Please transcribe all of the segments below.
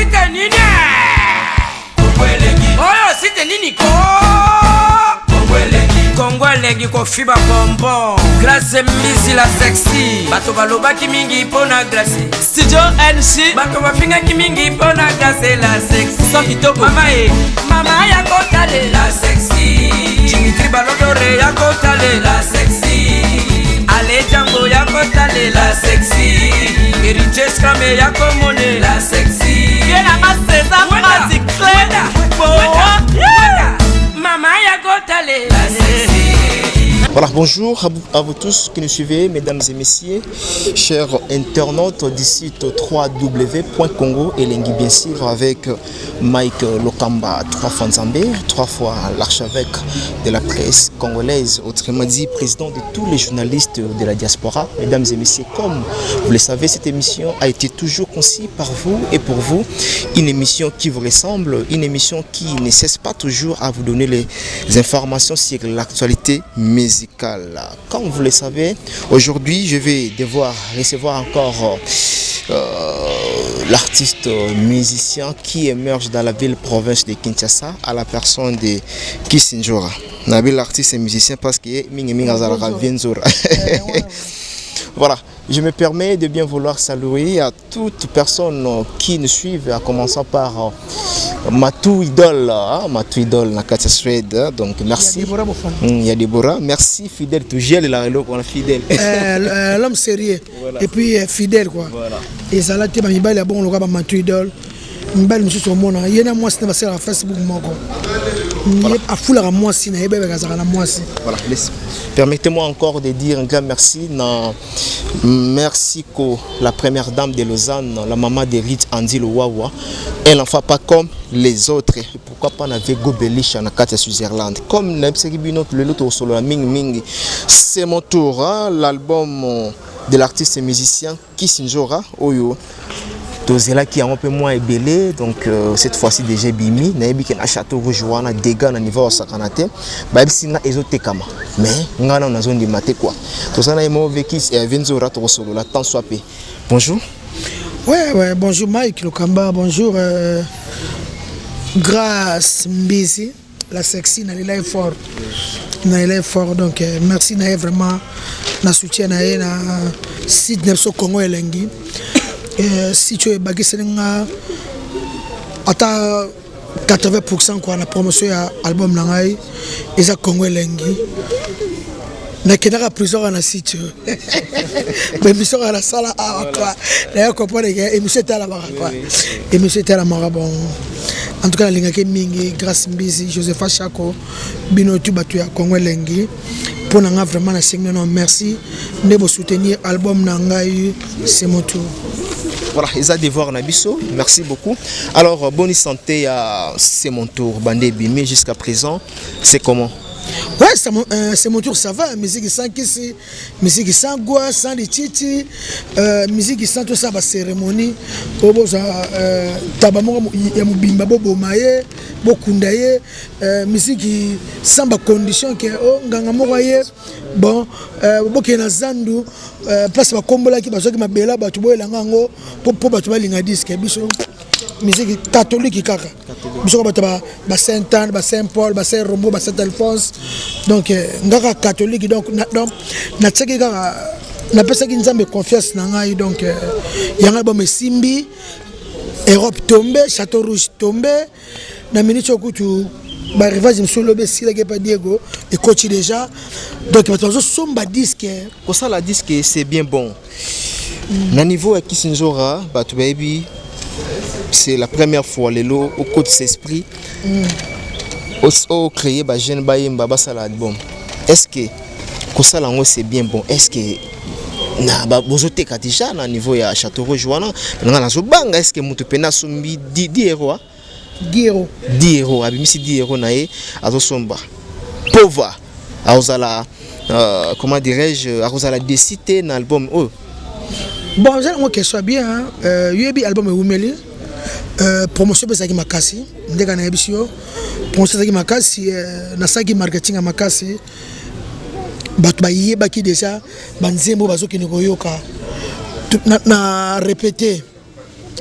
Site nini? Oyo site nini ko? Kongo elengi kofiba bonbon. Grace Mbisi la sexy. Bato balobaki mingi mpo na Grace. Studio NC. Bato bafingaki mingi mpo na Grace la sexy. Son kitoko. Mama e, mama ya kotalela sexy. Dimitri Balodore ya kotalela sexy. Ale Django ya kotalela sexy. Héritier Scrame ya komonela sexy. Bien na nga César Mazi Clé. Boa. Mama ya kotalela sexy. Voilà, bonjour à vous tous qui nous suivez, mesdames et messieurs, chers internautes du site www.congo Elengi, bien sûr, avec Mike Lokamba, trois fois Nzambé, trois fois l'archevêque de la presse congolaise, autrement dit, président de tous les journalistes de la diaspora. Mesdames et messieurs, comme vous le savez, cette émission a été toujours conçue par vous et pour vous. Une émission qui vous ressemble, une émission qui ne cesse pas toujours à vous donner les informations sur l'actualité musicale. Comme vous le savez, aujourd'hui, je vais devoir recevoir encore l'artiste musicien qui émerge dans la ville province de Kinshasa, à la personne de Kissinjora. Nabil l'artiste et musicien parce que mingi mingi azalaka Venzora. Voilà, je me permets de bien vouloir saluer à toute personne qui nous suivent, à commencer par Matou Idol, hein, Matou Idol, na kati ya Suède, hein, donc merci. Déborah Bofana. Il y a Déborah, merci fidèle, toujours la on a fidèle. L'homme sérieux. Voilà. Et puis fidèle quoi. Voilà. Ezala te bamibali ya bongo lokola bamatu idole. Mibali mosusu omona ye na mwasi na basalaka Facebook moko, ye afulaka mwasi na ye, bebeka azalaka na mwasi. Voilà, permettez-moi encore de dire un grand merci. Na, merci ko la première dame de Lausanne, la maman de Rit Andy Wawa. Elle n'en fait pas comme les autres. Et pourquoi pas na Vego Belisha na kati ya Switzerland. Comme na bino le loto solo la mingi mingi. C'est mon tour, hein, l'album de l'artiste et musicien Kissinjora oyo tozelaki yango mpe mwa ebele. Donc cette fois-ci déjà ebimi. Nayebi ke na Château Rouge wana dégâts na niveau osakana te. Bayebisi nga ezotekama, mais nga nano nazondima te quoi. Toza na ye moko vekis Venzora, tokosolola tant soit pe. Bonjour. Ouais, bonjour Mike Lokamba, bonjour Grâce Mbizi, la sexy, na ye fort. Na ye fort, donc merci na ye vraiment na soutien na ye na site na biso Congo Elengi. Site oyo ebakiseli nga ata 80% quoi na promotion ya album na ngai eza Congo Elengi. Nakendaka prison kaka na site oyo, baémission kaka nasala awa quoi. Naya comprendre ke émission etalamaka quoi, émission etalamaka. Bon, en tout cas nalingaki mingi Grâce Mbizi, Josepha Chako, bino tu bato ya Congo Elengi. Mpo na nga vraiment nasengi nano merci nde bosoutenir album na ngai C'est mon tour. Voilà, eza devoir na biso. Merci beaucoup. Alors, bonne santé à C'est mon tour bande ebimi jusqu'à présent, c'est comment? Ouais, C'est mon tour, ça va. Musique sans kisi, musique sans gwa, sans lititi, musique sans tout ça, ba cérémonie. Oboza taba moko ya mobimba boboma ye, bokunda ye, musique sans ba condition ke oh nganga moko ye. Bon, bokende na zandu, place bakombolaki, bazwaki mabela bato boyelanga yango po bato balinga disque. Biso musique catholique kaka, biso bato ba Saint Anne, ba Saint Paul, ba Saint Rombo, ba Saint Alphonse. Donc ngaka catholique. Donc natiaki kaka, napesaki Nzambe confiance na ngai. Donc yango album esimbi Europe tombe, Château Rouge tombe. Na minute oyo kutu barivage mosusu lobi esilaki epa Diego, ekoti déjà. Donc bato bazosomba disque. Kosala disque, c'est bien bon. Na niveau ya Kisinzora, bato bayebi, c'est la première fois lelo okotisa esprit, ocréer bajeune bayemba, basala album. Est ce que kosala yango, c'est bien bon, est ce que na bozoteka déjà na niveau ya Château Rouge wana? Nga nazobanga, est ce que moto mpena asombi 10 euro? 10 euro. 10 euro, abimisi 10 euro na ye, azosomba pova, akozala comment dirais-je, akozala déçu te na album oyo? Bon, eza yango question ya bien, hein. Yoyebi album ewumeli, promotion mpe ezalaki makasi. Ndenge nayebisi yo, promotion ezalaki makasi, nasalaki marketing ya makasi. Bato bayebaki déjà banzembo bazokende koyoka na répété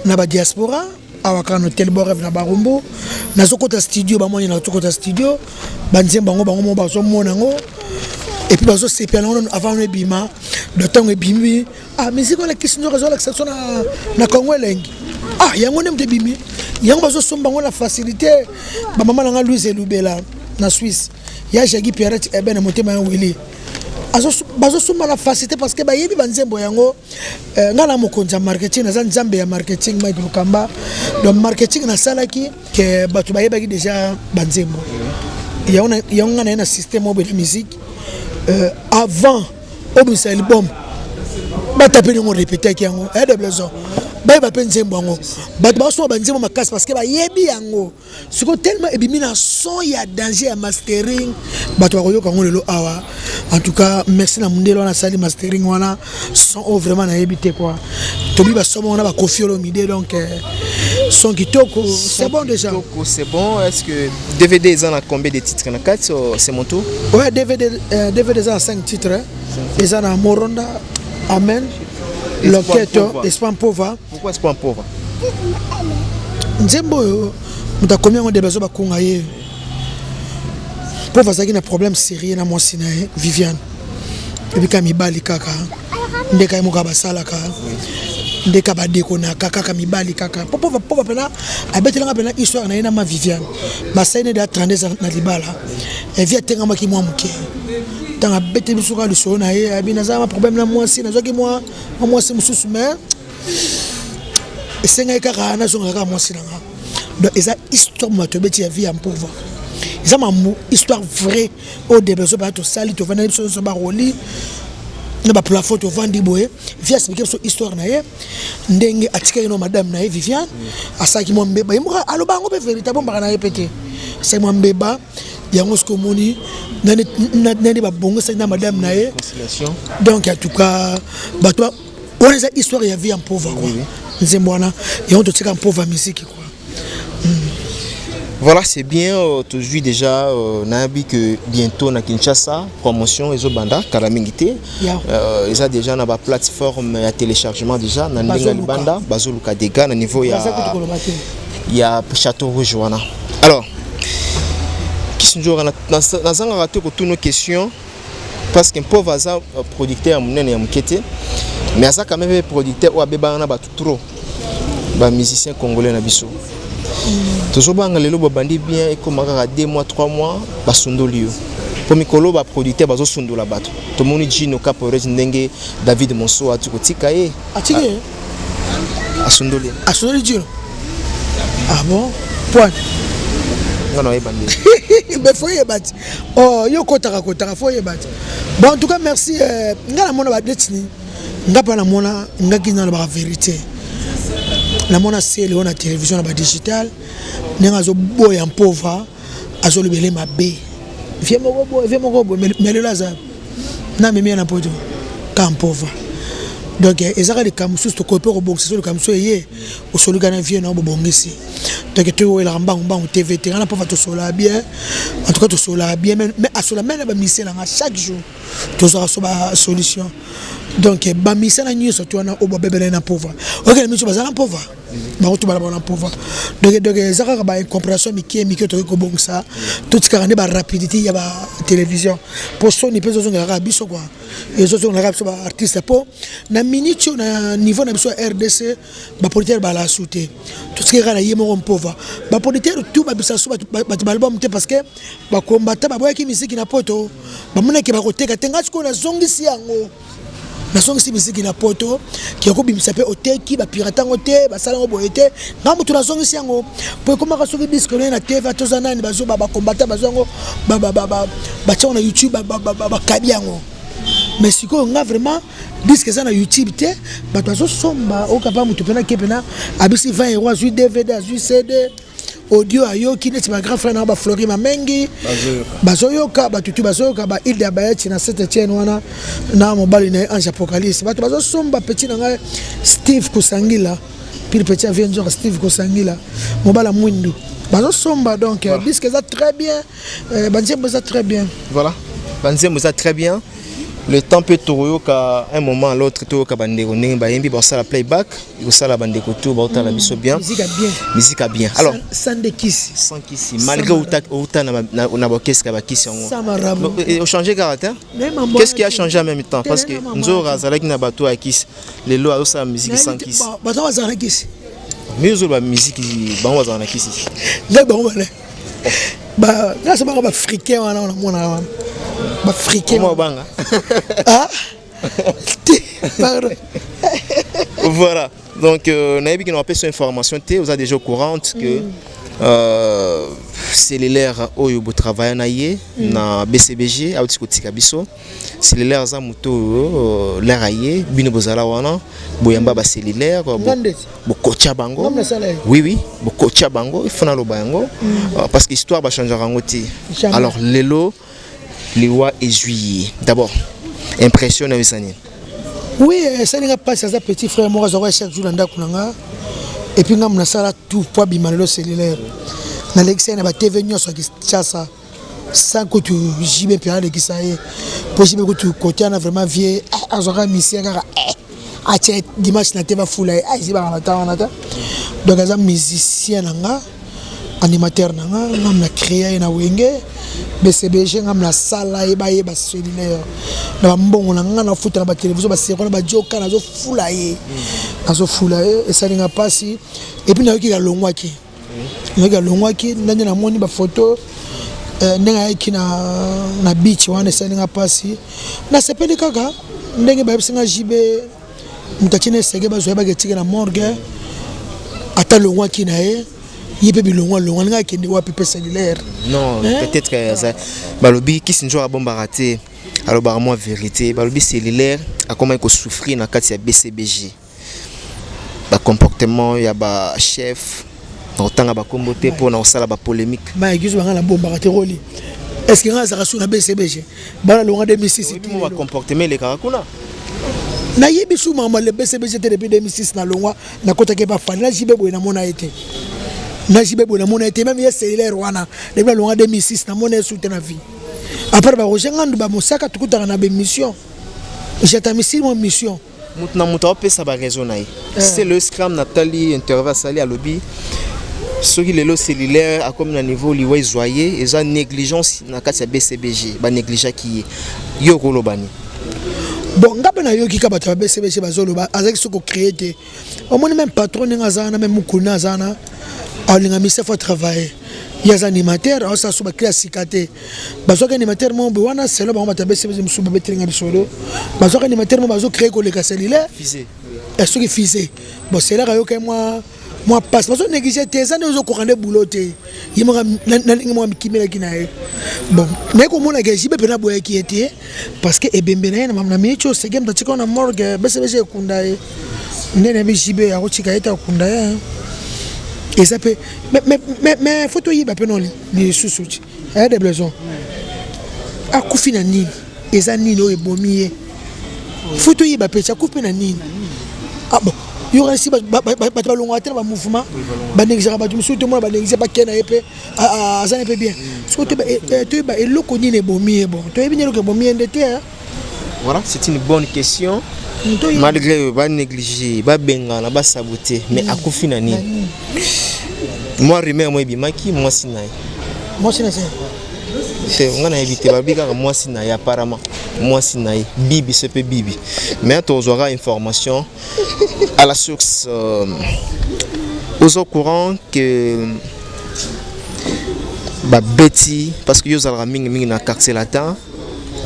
na badiaspora. Awa kaka na Hotel Bon Rêve na Barumbu. Nazokota studio, bamoni nazokota studio, banzembo yango bango moko bazomona yango et puis bazosepela yango avant no ebima. Do ntango ebimi, ah, musique wana Kisi Nzoka ezolakisa biso na Congo elengi. Ah, yango nde moto ebimi yango, bazosomba yango na facilité. Bamama na nga Louise Elubela na Suisse, ya Jagi Pierrette Eben na motema ya Willi, bazosomba na facilité parce que bayebi banzembo yango. Ngai na mokonzi ya marketing, naza nzambe ya marketing, Mike Lukamba. Donc marketing nasalaki ke bato bayebaki déjà banzembo yango. Ngai naye na système oyo na musique, avant obimisa album, batape ndenge orepetaki yango de blason, bayeba mpe nzembo yango. Bato basoma banzembo makasi parce que bayebi yango. Sikoyo tellement ebimi na son ya danger ya mastering, bato bakoyoka yango lelo awa. En tout cas, merci na mondele wana asali mastering wana. Son oyo vraiment nayebi te quoi, tobi basomo wana bakofi Olomide. Donc son kitoko, c'est bon déjà. Kitoko, c'est bon. Est-ce que DVD eza na combien de titres na kati? C'est mon tour. Ouais, DVD, DVD eza na 5 titres. Eza na Moronda, Amen, Loketo, Espoir Mpova. Pourquoi Espoir Mpova? Nzembo oyo moto akomi yango nde bazo bakunga ye. Mpova azalaki na problème sérieux na mwasi na ye Viviane. Ebika mibali kaka ndeka ye moko basalaka ndeka badekonaka kaka mibali kaka. Po Pova mpena abetelanga mpena histoire na ye na ma Viviane. Basali nde ya 32 na libala. Evi atengamaki mwa moke ntango abeteli biso kaka lisolo na ye. Abi naza ma problème na mwasi, nazwaki mwa mwasi mosusu, mais esengaki kaka nazonga kaka mwasi na nga. Donc eza histoire bato ebeti ya vie ya Mpova, eza mambu histoire vrai oyo debeso baya tosali. Tovandaki biso nyonso, baroli na baplafond, tovandi boye, vie asipike biso histoire na ye, ndenge atikaki no madame na ye Viviane. Asalaki mwa mbeba ye moko, aloba yango mpe vérité, abombaka na ye mpe te. Asalaki mwa mbeba yango, soki omoni nani babongisaki na madame na ye. Donc en tout cas, bato wana eza histoire ya vie ya Mpova quoi. Nzembo wana yango totika Mpova musique quoi. Voilà, c'est bien. Tu déjà, nayebi que bientôt na Kinshasa, promotion ezobanda, kala mingi te. Ils ont déjà na ba plateforme ya téléchargement déjà na ndenge libanda, bazoluka dégâts na niveau ya Château Rouge wana. Alors, Kisinjora, nazangaka te kotuna question parce que Mpova aza producteur ya monene ya moke te, mais aza quand même producteur oyo abebaka na bato trop, bamusicien congolais na biso. Tozobanga lelo babandi bien, ekóma kaka 2 mois, 3 mois, basundoli yo. Mpo mikolo baproducteur bazosundola bato. Tomoni Gino Caporez, ndenge David Monso ati kotika ye. Atiki ye. Asundoli ye. Asundoli Gino? Ah bon, point. Nga na oyeba nde. Mais faut yeba ti. Oh, yo kotaka kotaka, faut yeba ti. Bon, en tout cas merci. Nga namona badetini, nga mpa namona ngaki nalobaka vérité. Namona sele oyo na télévision na badigital, ndenge azoboya Mpova, azolobele mabe vie moko boye, vie moko boye. Mais lelo aza na memi ya na poto ka Mpova. Donc ezaka likambo mosusu tokoki mpe kobongisa. So likambo mosusu eye, osolika na vie na bobongisi. Donc toyelaka mbangu mbangu tv te. Nga na Mpova tosolaka bien, en tout cas tosolaka bien. Mais asola même na bamusicien nanga chaque jour, tozwaka so basolution. Donc bamusicien na nyonso to wana oyo babebela ye na Mpova, okende miso baza na Mpova, bango to bala bango na Mpova. Donc eza kaka baincompréhension mike mike tokoki kobongisa. Totikaka nde barapidité ya batélévision, mpo soni mpe ezozongela kaka biso quoi, ezozongela kaka biso baartiste. Mpo na minute oyo, na niveau na biso ya RDC, baproducteur bala su te. Totikaki kaka na ye moko Mpova. Baproducteur tout babisa su bato baalbum te parce que bakombata baboyaki misiki na poto, bamonaki bakoteka te. Ngai sikoyo nazongisi yango, nazongisi misiki na poto ke kobimisa mpe oteki bapirate yango te, basala yango boye te. Ngai motu nazongisi yango po ekomaka soki disque noye na TV, toza nani, bazoba bakombata bazwa yango, batia yango na YouTube, bakabi yango. Mais sikoyo nga vraiment, disque eza na YouTube te, bato bazosomba. Okapa motu mpena ke mpena abisi 20 euro, azwi DVD, azwi CD audio, ayoki neti bagrand frère nanga baflori Mamengi bazoyoka, batutu bazoyoka, bailde ya Bayeti na Saint Etienne wana na mobali na ye Ange Apocalypse. Bato bazosomba. Petit na ngai Steve Kosangila, pile petit avie nzoka Steve Kosangila, mobali ya mwindu, bazosomba. Donc disque eza très bien, banzembo eza très bien. Voilà, banzembo eza très bien. Le temps mpe tokoyoka un moment à l'autre, toyoka bandeko ndenge bayembi, basala playback, ekosala bandeko to baotala biso bien. Musique ya bien. Musique ya bien. Alors, sans de kisi. Sans kisi, malgré outa na baorchestre ya bakisi yango. Sans marabout. Ochange kaka te. Qu'est-ce qui a changé en même temps? Parce que Nzora azalaki na bato ya kisi, lelo azosala musique sans kisi. Bato bazala na kisi. Mais ozoloba musique, bango bazala na kisi. Nde bango bale nasa bango baafricain wana, namona wana baafricain. Obanga. Ah te, pardon. Voilà, donc nayebi ke na bapesa information te, oza déjà au courant que cellulaire oyo botravaille na ye na BCBG auti kotika biso. Cellulaire aza moto oyo lere aye, bino bozala wana, boyamba bacellulaire, bokotia bango. Oui, bokotia bango, il faut naloba yango parce que histoire bachangeaka yango te. Alors lelo liwa ezwi ye. D'abord, impression na yo eza nini? Oui, esalinga mpasi. Aza petit frère moko, azwaka chaque jour na ndako na nga. Et puis ngambo nasala tout po abima. Lelo cellulaire nalekisa ye na batv nyonso ya Kinshasa, sans kutu JB mpe alekisa ye, mpo JB kutu kote wana vraiment vie azwaka musicien kaka atia dimanche na te, bafula ye, ezibaka na ta wana te. Donc aza musicien na nga, animateur na nga. Ngam na créa ye na Wenge BCBG, ngam nasala ye, bayeba cellulaire na bambongo na nga, nafuta na batelevizio, basero na bajoka, nazofula ye, nazofula ye. Esalinga mpasi. Et puis nayoki alongwaki, nayoki alongwaki ndenge namoni bafoto ndenge ayaki na beach wana, esalinga mpasi. Nasepeli kaka ndenge bayebisi nga JB moto atie na esege, bazwa ye, baketike na morgue. Ata alongwaki na ye, ye mpe bilongwa longwa, ndenge akende wapi mpe cellulaire? Non, peut-être balobi kisi nzoka abombaka te, alobaka mwa vérité. Balobi cellulaire akomaki kosouffrir na kati ya BCBG, bacomportement ya bachef, na kotanga bakombo te mpona kosala bapolémique. Baegiso banga nabombaka te roli. Est ce que nga azalaka su na BCBG? Bana longa 2006. Bacomportement elekaka kuna. Nayebi su makambo le BCBG te. Depuis 2006 nalongwa, nakotaki bafali na JB boye, namona ye te. Na JB boye namona ye te. Même ye cellulaire wana, depuis nalongwa 2006, namona ye su te na vie, à part baroger Ngandu, bamosaka, tukutaka na bémission, jetamisili mwa mission. Moto na moto aopesa baraison na ye. C'est le scram. Natali interview asali, alobi soki lelo cellulaire akomi na niveau liwa ezwa ye, eza négligence na kati ya BCBG, banégligeaki ye. Yo okoloba nini? Bon, nga mpe nayoki ka bato ya BCBG bazoloba azalaki soki kocréer te. Omoni, même patron ndenge aza wana, même mokulu aza wana, alinga mise faut travailler. Ye aza animateur, aosala so baclé ya sika te. Bazwaki animateur moko boye wana, selo bango bato ya BCBG mosusu babetelinga lisolo, bazwaki animateur moko bazocréer koleka cellulaire, soki fise. Bon, cellulaire ayoki mwa passe, bazo néglige te. Eza nde ozokoka nde boulot te. Ye moko na ndenge moko amikimelaki na ye. Bon, naye komonaka JB mpena aboyaki ye te, parce que ebembe na ye na miniti oyo sege moto atika na morgue, BCBG ekunda ye. Nde nayebi JB akotika ye te, akunda ye. Eza mpe, mais faut toyiba mpe no lisusu ti aya de blaison akufi na nini, eza nini oyo ebomi ye. Faut toyeba mpe ti akufi mpe na nini. Ah bon, yoka si bato balongwaka te na bamouvement, banégligeaka bato mosusu. Tomona banéglige, bakei na ye mpe aza na mpe bien. Soki toyeba eloko nini ebomi ye, bon, toyebi nini eloko ebomi ye nde te. Voilà, c'est une bonne question. Malgré banéglige, babengana, basabote, mais akufi na nini? Mwa rumeur mo ebimaki, mwasi na ye. Mwasi na ye? Te, nga nayebi te. Balobi kaka mwasi na ye, apparemment mwasi na ye bibi se mpe bibi, mais tozwaka information à la source. Oza au courant que babeti, parce que yo ozalaka mingimingi na Quartier Latin,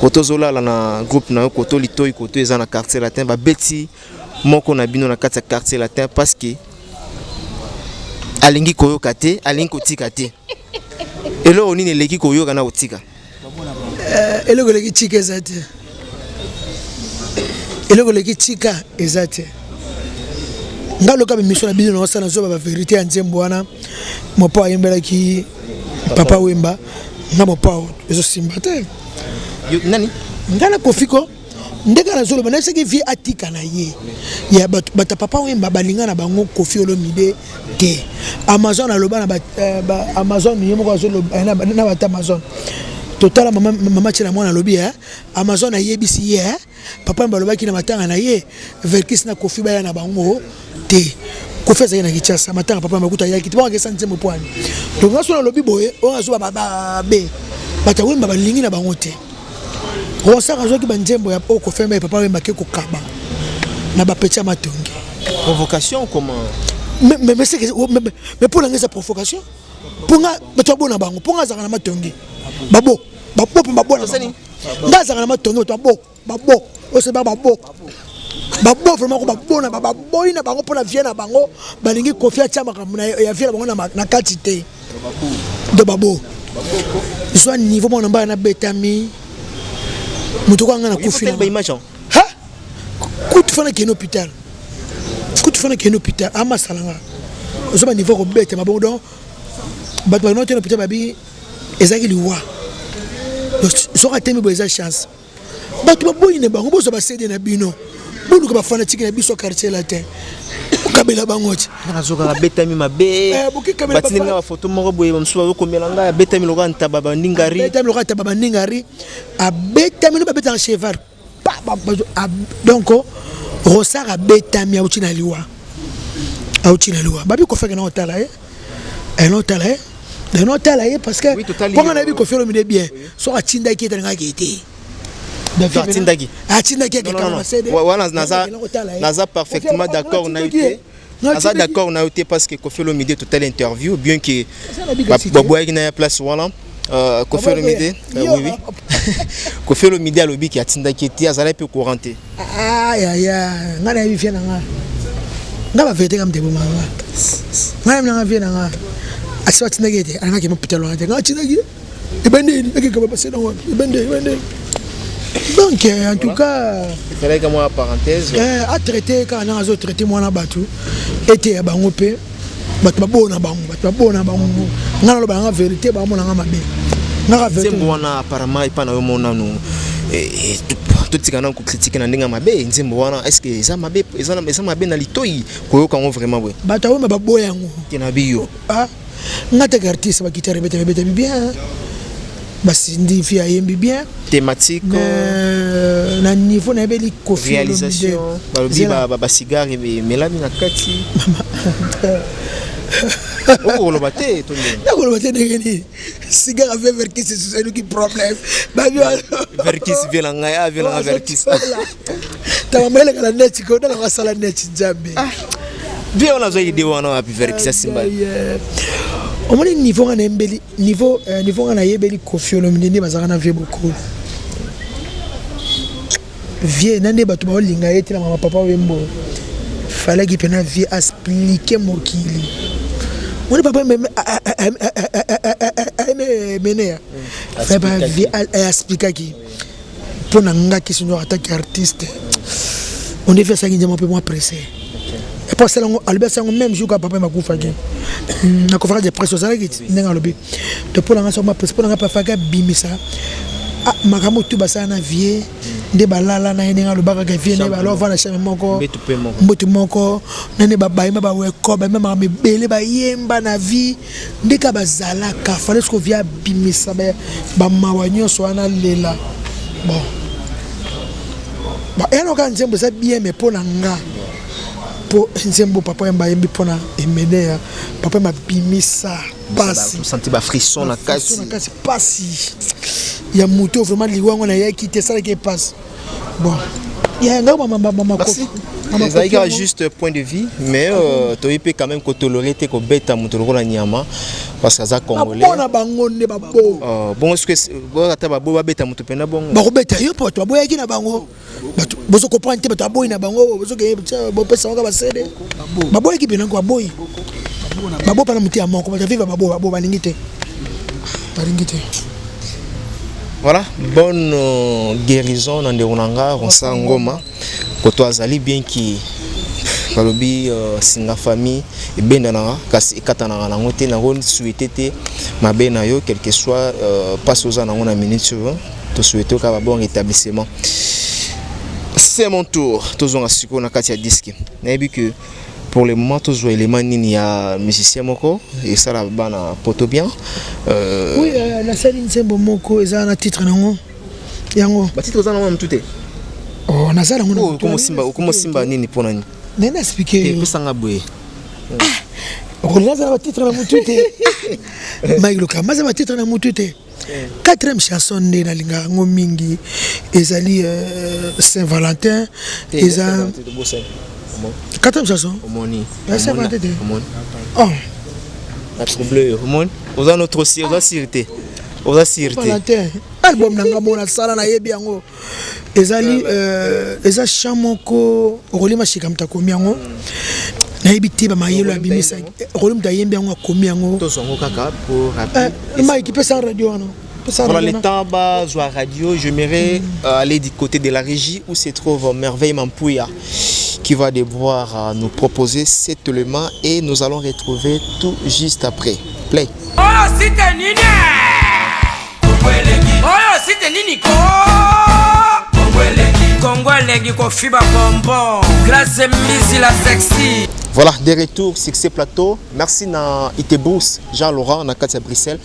koto ozolala na groupe na yo, koto litoi, koto eza na Quartier Latin, babeti moko na bino na kati ya Quartier Latin parce que alingi koyoka te, alingi kotika te. Eloko nini eleki koyoka na kotika? Eloko eleki tika eza te. Eloko eleki tika eza te. Nga loka bamission na bino naosala, nazoba bavérité ya nzembo wana mopo ayembelaki Papa Wemba. Nga mopao ezosimba te. Nani? Nga na Kofi ko ndenge nazoloba, nayebisaki vie atika na ye ya bato ya Papa Wemba, balinga na bango Kofi Olomide te. Amazon aloba na Amazon, ye moko azoloba na bato Amazon. Totala mama, mama Tiela mwana alobi eh, Amazon ayebisi ye eh, papa balobaki na matanga na ye Verkis na Kofi baya na bango te. Kofi azalaki na Kinshasa, matanga papa makuta ayaki te, bakesa nzembo pwani. Donc nga so nalobi boye, oyo azo ba ba be bato ya Wemba balingi na bango te. Ronsard azwaki banzembo ya oyo Kofi ayemba papa Wemba ake kokaba na bapeti ya matonge. Provocation comment? Mais mpo na nga eza provocation. Mpo nga bato babona bango, mpo nga azalaka na matonge babo babo mpe babona bango. Nga azalaka na matonge bato babo babo oyo ba babo babo vraiment ko babona baboyi na bango mpona vie na bango, balingi Kofi atia makambo ya vie na bango na kati te. Do babo zwa niveau mwana mbala nabetami moto kwa nga na kufi kutu fana kende hôpital, kutu fana kende hôpital amasala nga ozo ba niveau kobeta mabongo. Donc bato balima te na hôpital, babi ezalaki liwa soki atemi boye eza chance. Bato baboyi na bango, bozwa baCD na bino, boluka bafanatiques na biso Quartier Latin, okabela bango ti. Nazokaka abetami mabe, batindi nga bafoto moko boye, bamosusu bazokomela ngai abetami lokola ntaba bandingari. Abetami lokola ntaba bandingari, abetami no babetaka cheval. Donc Ronsard abetami, auti na liwa, auti na liwa. Babi Kofi akenda kotala ye, ena otala ye, ena otala ye, parce que mponga nayebi Kofi Olomide bien, soki atindaki ete alingaki ete. Atindaki. Atindaki. Wana naza parfaitement d'accord na yo te, naza d'accord na yo te, parce que Kofi Olomide, totali interview, bien que baboyaki na ya place wana. Kofi Olomide, oui, Kofi Olomide alobiki atindaki ete azalaki mpe courant te. Ayaya, ngai nayebi vie na nga, nga bavérité ka mteboma nga, ngai nayebi nanga vie na nga. Asi atindaki ete alingaki mopitalo wana te, ngai atindaki ebandeli akekaba basena wapi ebandeli ebandeli. Donc en tout cas ezalaki mwa parenthèse. Atraité kaka ndenge azotraité mwana bato ete ya bango mpe bato babona bango, bato babona bango. Ngai naloba nanga vérité, bamonanga mabe ngaka. Nzembo wana apparemment epa na yo monano, totika nano kocritiquer na ndenge ya mabe nzembo wana. Est ce que eza mabe, eza mabe na litoi koyoka yango vraiment boye? Bato awemba baboya yango. Te na biyo. Nga teke artiste, baguitare ebetami, ebetami bien, basindi fi ayembi bien. Thématique. Na niveau nayebeli Kofi. Réalisation, balobi bacigares emelami na kati. Okoloba te to ndenge? Nakoloba te ndenge nini? Cigare ave Verkis eluki problème. Verkis vie na ngai, avie nanga Verkis. Tala mayeleka na neti ko nalanga asala neti Nzambe. Vie wana azwa idée wana wapi? Verkis asimba. Omoni niveau nga nayembeli, niveau nga nayebeli Kofi Olomide nde bazalaka na vie bokolo vie na nde bato baolinga ye te na mama papa Wembo. Falaki mpena vie explique mokili. Moni papa meneya vie expliquaki mpo na nga kisi nyoko ataki artiste. On devait asalaki nzembo mpe mwa pressé epo asala yango, alobi asala yango même jour ka papa bakufaki na conférence de presse ozalaki ti ndenge alobi. To mpo na nga soko mwa pressé, mpo na nga mpe afaki abimisa makambo tu basala na vie nde balala na ye, ndenge alobaka ke vie nde balova na chambre moko, mbutu moko, nani babayemba baweko, bayemba makambo ebele, bayemba na vie nde ka bazalaka. Fale soko vie abimisa bamawa nyonso wana lela. Bon, eyanoka nzembo eza bien, mais mpo na nga, mpo nzembo papa Yemba ayembi mpona Emeneya, papa Yemba abimisa pasi. Senti bafrisson na kati. Na kati, pasi ya moto vraiment liwango nayaki te, esalaki epasi. Bon, ya nga mama. Ezalaki kaka juste point de vue, mais toyebi mpe quand même kotolérer te kobeta moto lokola nyama, parce que aza Congolais. Babona bango nde babo. Bongo soki ata babo babeta moto mpena bongo? Bakobeta yo mpo bato baboyaki na bango. Bato bozo comprendre te, bato baboyi na bango, bozoke bopesa bango basede, baboyaki mpe nango, baboyi babo mpana motu ya moko, bato aviva babo babo balingi te, balingi te. Voilà, bonne guérison na ndeko na nga Ronsard Ngoma koto azali, bien ki balobi singa famille ebendanaka kasi ekatanaka nango te. Nango souhaite te mabe na yo, quel que soit mpasi oza nango na minute oyo, tosouhaite kaka bon rétablissement. C'est mon tour, tozonga sikoyo na kati ya disque. Nayebi que Pour le moment, tozwa élément nini ya musicien moko esala bana poto bien. Oui, nasali nzembo moko, eza na titre nango yango. Batitre oza nango na motu te? Oh, naza nango na motu. Okomosimba nini mpona nini? Naye na expliquer yo. Epesanga boye. Okolinga aza na batitre na motu te? Mike Lokamba aza batitre na motu te. Quatrième chanson nde nalingaka yango mingi, ezali Saint Valentin. Eza quatrième chanson. Omoni. Ya Saint Valentin te. Oh. Na trouble yo, omoni oza no trop sûr, oza sûr te, oza sûr te. Valentin, album na nga mona sala, nayebi yango. Ezali eza chant moko Rolima Shika moto akomi yango. Nayebi te bamayelo abimisaki. Roli moto ayembi yango, akomi yango. Tozwango kaka pour rapide. Mike, pesa radio wana. Voilà, le temps bazwa radio, j'aimerais aller du côté de la régie où se trouve Merveille Mampouya qui va devoir nous proposer cet élément et nous allons retrouver tout juste après. Play. Oyo site nini? Oyo site nini ko? Kongo elengi kofiba bonbon. Grâce Mbisi la sexy. Voilà, de retour, Succès Plateau. Merci na Itebous, Jean-Laurent, na Katia Bruxelles.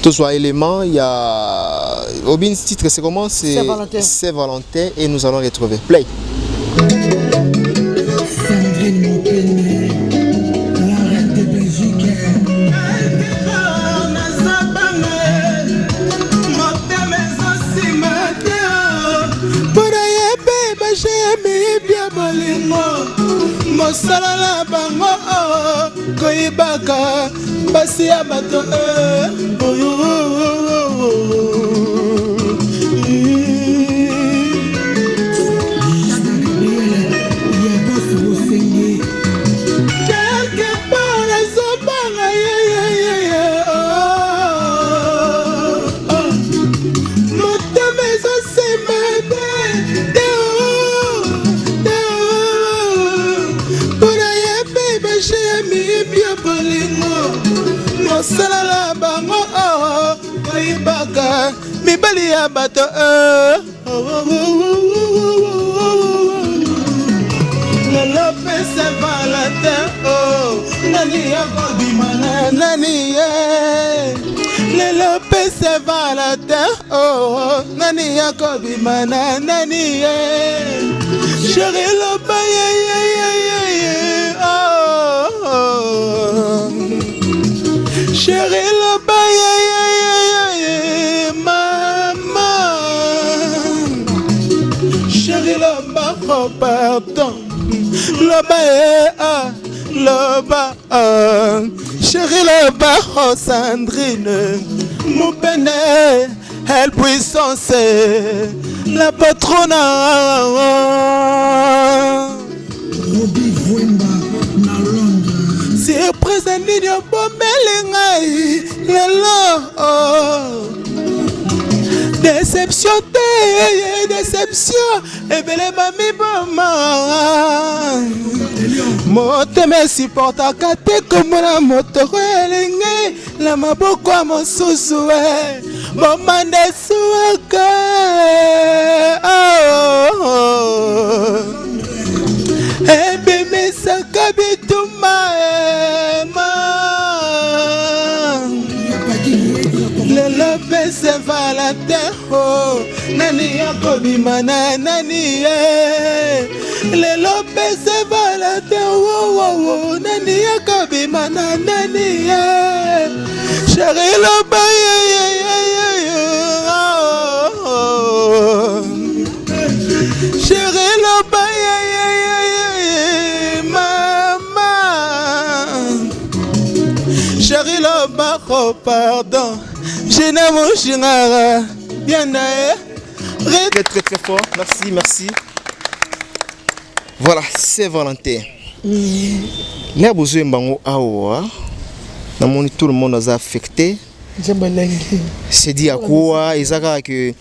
Tous éléments, il y a. Obin, titre, c'est comment? C'est Saint-Valentin. Saint-Valentin et nous allons retrouver. Play. Sandrine Mopene, la reine de Belgique. Mpona ye mpe bashemi bia bolingo, mosala na bango koyibaka basi ya bato. Quelque part ezobanga yeyeyeye, motema ezosemba te te te, mpona ye mpe bashe ya miyibi ya bolingo, mosala na bango koyibaka mibali ya bato. Lelo mpe Saint-Valentin, nani akobima na nani ye? Lelo mpe Saint-Valentin, nani akobima na nani ye? Chéri, loba yeyeyeye. Chéri, loba yeyeyeye, mama. Chéri, loba, oh pardon, loba ye, ah, loba, ah. Chéri, loba, oh Sandrine Mopene, elle puissance, la patrona. Robi Vwemba na Londres. Surprise nini obombeli ngai lelo? Déception te, déception ebele bamiboma. Motema esupportaka te komona moto oyo elingi na maboko ya mosusu. E bomanda esuwaka, ebimisaka bituma ema. Lelo mpe Saint-Valentin, o nani akobima na nani ye? Lelo mpe Saint-Valentin, wowowo, nani akobima na nani ye? Chéri, loba yeyeyeye. Chéri, loba yeyeyeye, mama. Chéri, loba, oh pardon, jina moshingara bien na ye. Très très très fort. Merci, merci. Voilà, c'est Valentin. Là, besoin bango awa. Namoni tout le monde aza affecté. Nzembo elengi. C'est dit à quoi? Eza kaka que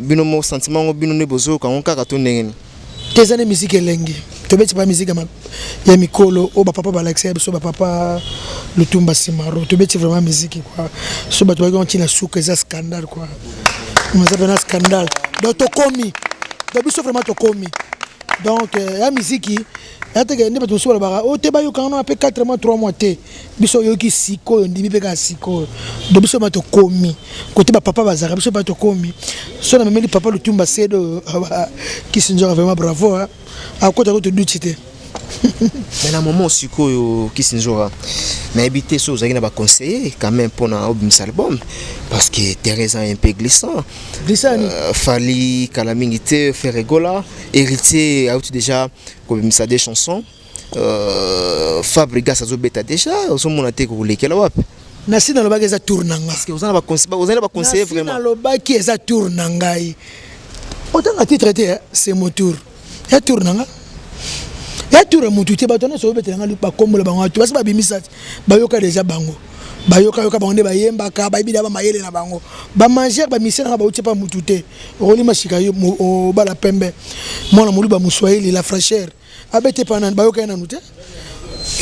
bino mo sentiment ngo bino nde bozoyoka yango kaka to ndenge nini? Te, eza nde musique elengi. Tobeti ba musique ya mikolo oyo bapapa balakisa ya biso, bapapa Lutumba Simaro. Tobeti vraiment musique quoi. So bato bayaki ntina suka, eza scandale quoi, eza mpena scandale. Donc tokomi, donc biso vraiment tokomi. Donc ya miziki ya teke nde bato mosusu balobaka oyo te, bayokanga no ape 4 mois, 3 mois te. Biso oyoki sikoyo, ndimi mpe kaka sikoyo. Donc biso ba tokomi kote bapapa bazalaka, biso ba tokomi so namemeli papa Lutumba CD oyo Kisi Nzoka. Vraiment bravo, akota ko toduti te. Mais na moment sikoyo, Kisi Nzoka, nayebi te so ozalaki na baconseiller quand même mpona obimisa album, parce que terrain eza un peu glissant. Glissant ni? Fally kala mingi te, Ferre Gola, Héritier auti déjà kobimisa des chansons, Fabregas azobeta déjà. Ozomona te kolekela wapi? Nasi nalobaki eza tour na nga. Parce que oza na baconseiller vraiment? Nalobaki eza tour na ngai. Otanga titre te, c'est mon tour, ya tour na nga, ya tour ya motu te. Bato nyonso oyobetela nga bakombola bango atu basi babimisa te, bayoka déjà bango, bayokayoka bango nde bayembaka, bayebi da bamayele na bango, bamangere bamisie nanga bauti pa mutu te. Okolima sika yo obala pembe, mwana moluba, moswahili, la fraîcheur abete pa nani? Bayoka ye nanu te.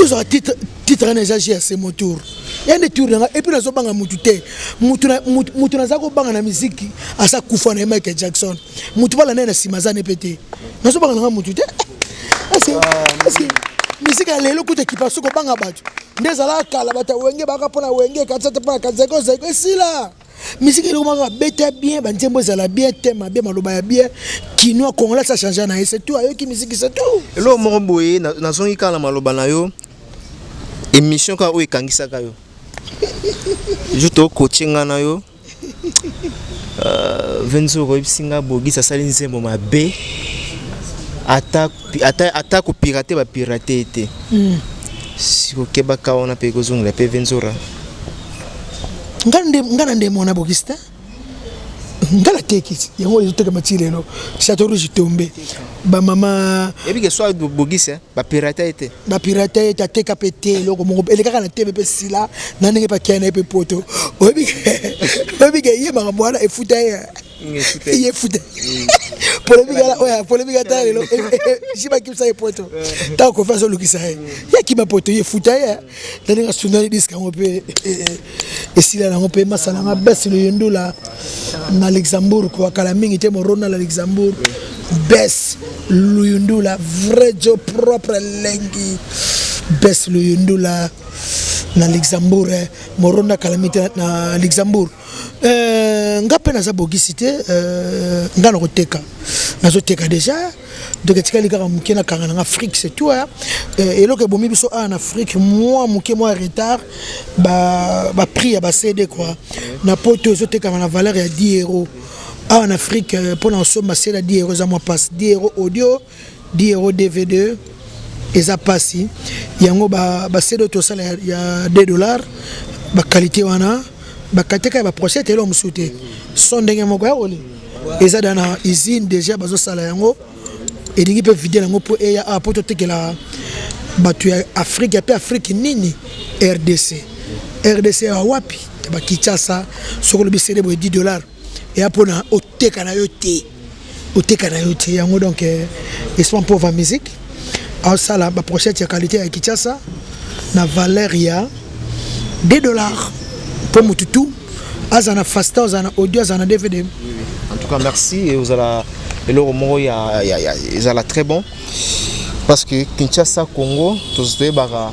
Yozwaka titre, titre wana eza ya c'est mon tour, ya nde tour nanga. Et puis nazobanga mutu te. Mutu naza kobanga na miziki aza kufa na ye, Michael Jackson. Mutu balanda ye na nsima aza ne mpe te. Nazobanga nanga mutu te. Est-ce misiki ya lelo kuta ekipa soki kobanga bato nde ezalaka kala? Bato ya Wenge baka mpona Wenge, katisa te mpona Kazeko Zeko esila. Misiki eloko moko abeta bien, banzembo ezala bien, tema bien, maloba ya bien, kinois congolais sa change na ye, c'est tout. Ayoki misiki, c'est tout. Eloko moko boye, nazongi kaka na maloba na yo, émission kaka oyo ekangisaka yo jour tokotie nga na yo Venzoro, oyebisi nga Bogisi asali nzembo mabe, ata kopirate, bapirate te. Sikokebaka wana mpe ekozongela mpe Venzora. Nga na nde mwana Bogisi te, nga nateki yango, ezotekama ti lelo. Château Rouge tombe bamama. Ebike so Bogisi bapirate ye te. Bapirate ye te, ateka mpe te. Eloko moko elekaka na tv mpe sila na ndenge mpe akia na ye mpe poto. Oyebi ke ye makambo wana efuta ye, ye futa polémique oyo, polémique ata lelo jibakimisa ye poto. Ntango Kofi azolukisa ye, ye akima poto, ye futa ye na ndenge asundani disque yango mpe esila nango mpe masala nga bes Luyundula na Luxembourg. Kala mingi te, morona na Luxembourg, bes Luyundula, vrai jo propre lengi, bes Luyundula na Luxembourg, moronda kala mingi te na Luxembourg. Nga mpe naza Bogisi te. Nga na koteka, nazoteka déjà. Donc etikali kaka moke nakanga nanga Afrique, c'est tout. Eloko ebomi biso awa na Afrique, mwa moke, mwa retard, baprix ya baCD quoi. Na poto ezotekama na valeur ya 10 euro. Awa na Afrique, mpona kosomba CD ya 10 euro eza mwa passe. 10 euro audio, 10 euro DVD, eza mpasi. Yango baCD oyo tosala ya 2 dollar, baqualité wana, baqualité kaka ya baprochet, eloko mosusu te. So ndenge moko ya koli eza da na usine déjà, bazosala yango, elingi mpe vide yango mpo eya awa mpo totekela bato ya Afrique ya mpe Afrique nini, RDC. RDC ya wapi? Ya bakinshasa. Soki olobi CD boye 10 dollar, eya mpona oteka na yo te, oteka na yo te yango. Donc esprit pauvre musique aosala baprochette ya qualité ya Kinshasa na valeur ya 2 dollars mpo motu tu aza na fasta, aza na audio, aza na DVD. En tout cas merci. Ozala eloko moko ya ezala très bon, parce que Kinshasa, Congo, toyebaka,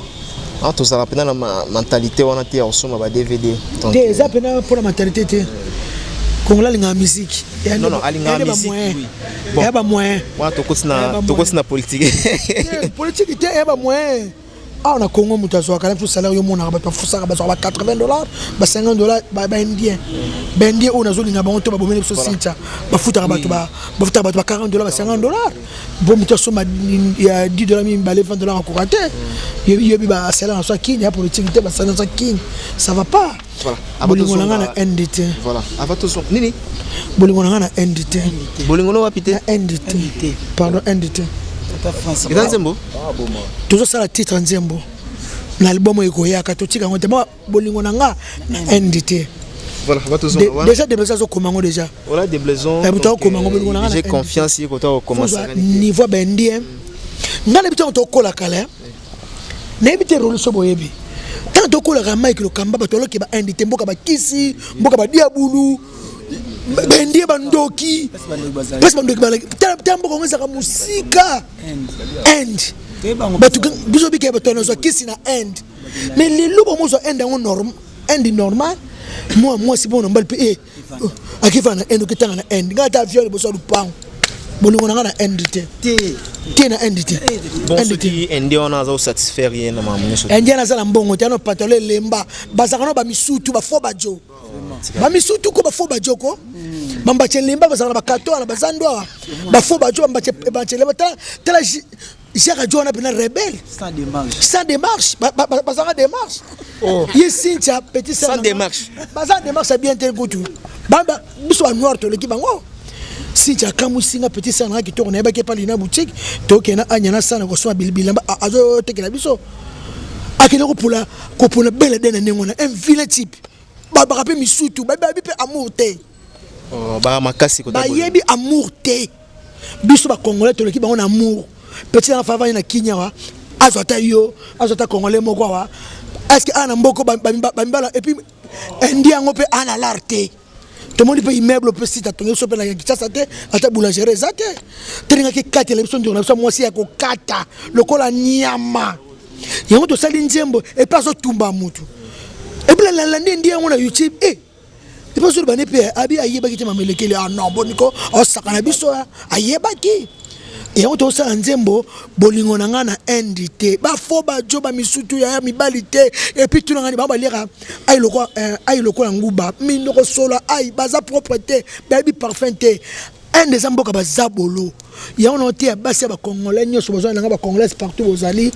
tozala mpena na mentalité wana te ya kosomba ba DVD. Te, eza mpena mpona mentalité te. Kongola alingaka musique. Non, non, alingaka musique, oui. Bon, ya bamoyen. Wana tokoti na politique. Politique te, ya bamoyen. Awa na Congo, moto azwaka na biso salaire, yo monaka bato bafusaka, bazwaka ba 80 dollars, ba 50 dollars. Baindien, baindien oyo nazolinga bango to babomeli biso sintia, bafutaka bato, bafutaka bato ba 40 dollars, ba 50 dollars. Bo moto asomba ya 10 dollars mibale, 20 dollars, akoka te. Yoyebi basalaire na so akini ya politique te, basalaire na so akini, ça va pas. Bolingo na nga na Inde te. Nini? Bolingo na nga na Inde te. Bolingo no wapi te? Na Inde te, pardon, Inde te. Eza nzembo? Tozosala titre nzembo na album oyo ekoyaka, totika yango te. Bolingo na nga na Inde te. Déjà Deblaison azokoma yango déjà. Voilà, Deblaison. Moto akokoma yango, bolingo na nga. J'ai confiance ye kota kokoma. Niveau baindien, nga nayebi ntango tokola kala, nayebi te rolo so boyebi ntango tokolaka Mike Lokamba, bato aloki ba Inde te, mboka bakisi, mboka badiabulu. Baindien bandoki, mpasi bandoki balaki. Tala mboka yango ezalaka mosika Inde. Bato biso bikaya, bato nazwa kisi na Inde, mais lelo bamozwa Inde yango, Inde normal. Mwa mwasi mpo na mobali mpe akefana na Inde, oketanga na Inde. Ngai ata avion liboso ya lupango, bolingo na ngai na Inde te, te, na Inde te. Bon, soki Inde wana aza kosatisfaire ye na makambo nyonso? Indien aza na mbongo te, ano pantalon elemba. Bazalaka no bamisutu, bafo bajo, bamisutu ko, bafo bajo ko, bambatie elemba. Bazalaka na bakato wana, bazando awa, bafo bajo, bambatie elemba. Tala, tala Jacques Ajo wana mpena rebelle sans démarche. Bazanga démarche. Ye Cynthia, petit. Sans démarche. Baza démarche ya bien te. Kutu biso banoir toleki bango. Cynthia akamwisinga, petit sœur nanga kitoko. Nayebaki epa lina boutique, tokende anya na sana kosomba bilamba, azotekela biso. Akende kopula kopula bele de na ndenge wana, un vilain type. Babaka mpe misutu, bayebi mpe amour te. Baka makasi. Bayebi amour te. Biso bacongolais toleki bango na amour. Petit nanga favani na Kinya wa, azwa ata yo, azwa ata congolais moko awa. Est ce que ana mboko bamibala? Et puis indi yango mpe ana lar te. Tomoni mpe immeuble mpe site atongi biso mpe na Kinshasa te, ata boulangerie eza te. Tolingaki ekatela biso ndeko na biso mwasi ya kokata lokola nyama. Yango tosali nzembo epe azotumba mutu. Et puis nalandi ndi yango na YouTube e epe azoloba ne mpe abi ayebaki te. Mamelekeli, ah non, boniko osaka na biso, ayebaki. Yango tozosala nzembo bolingo na ngai na Inde te, bafo bajo, bamisutu ya mibali te. Et puis tuna ngani, bango baliaka ai lokola nguba, minoko solo, ai baza propre te, bayebi parfum te. Inde eza mboka baza bolo. Yango na te ya basi ya bacongolais nyonso bozwa nanga, bacongolais partout bozali,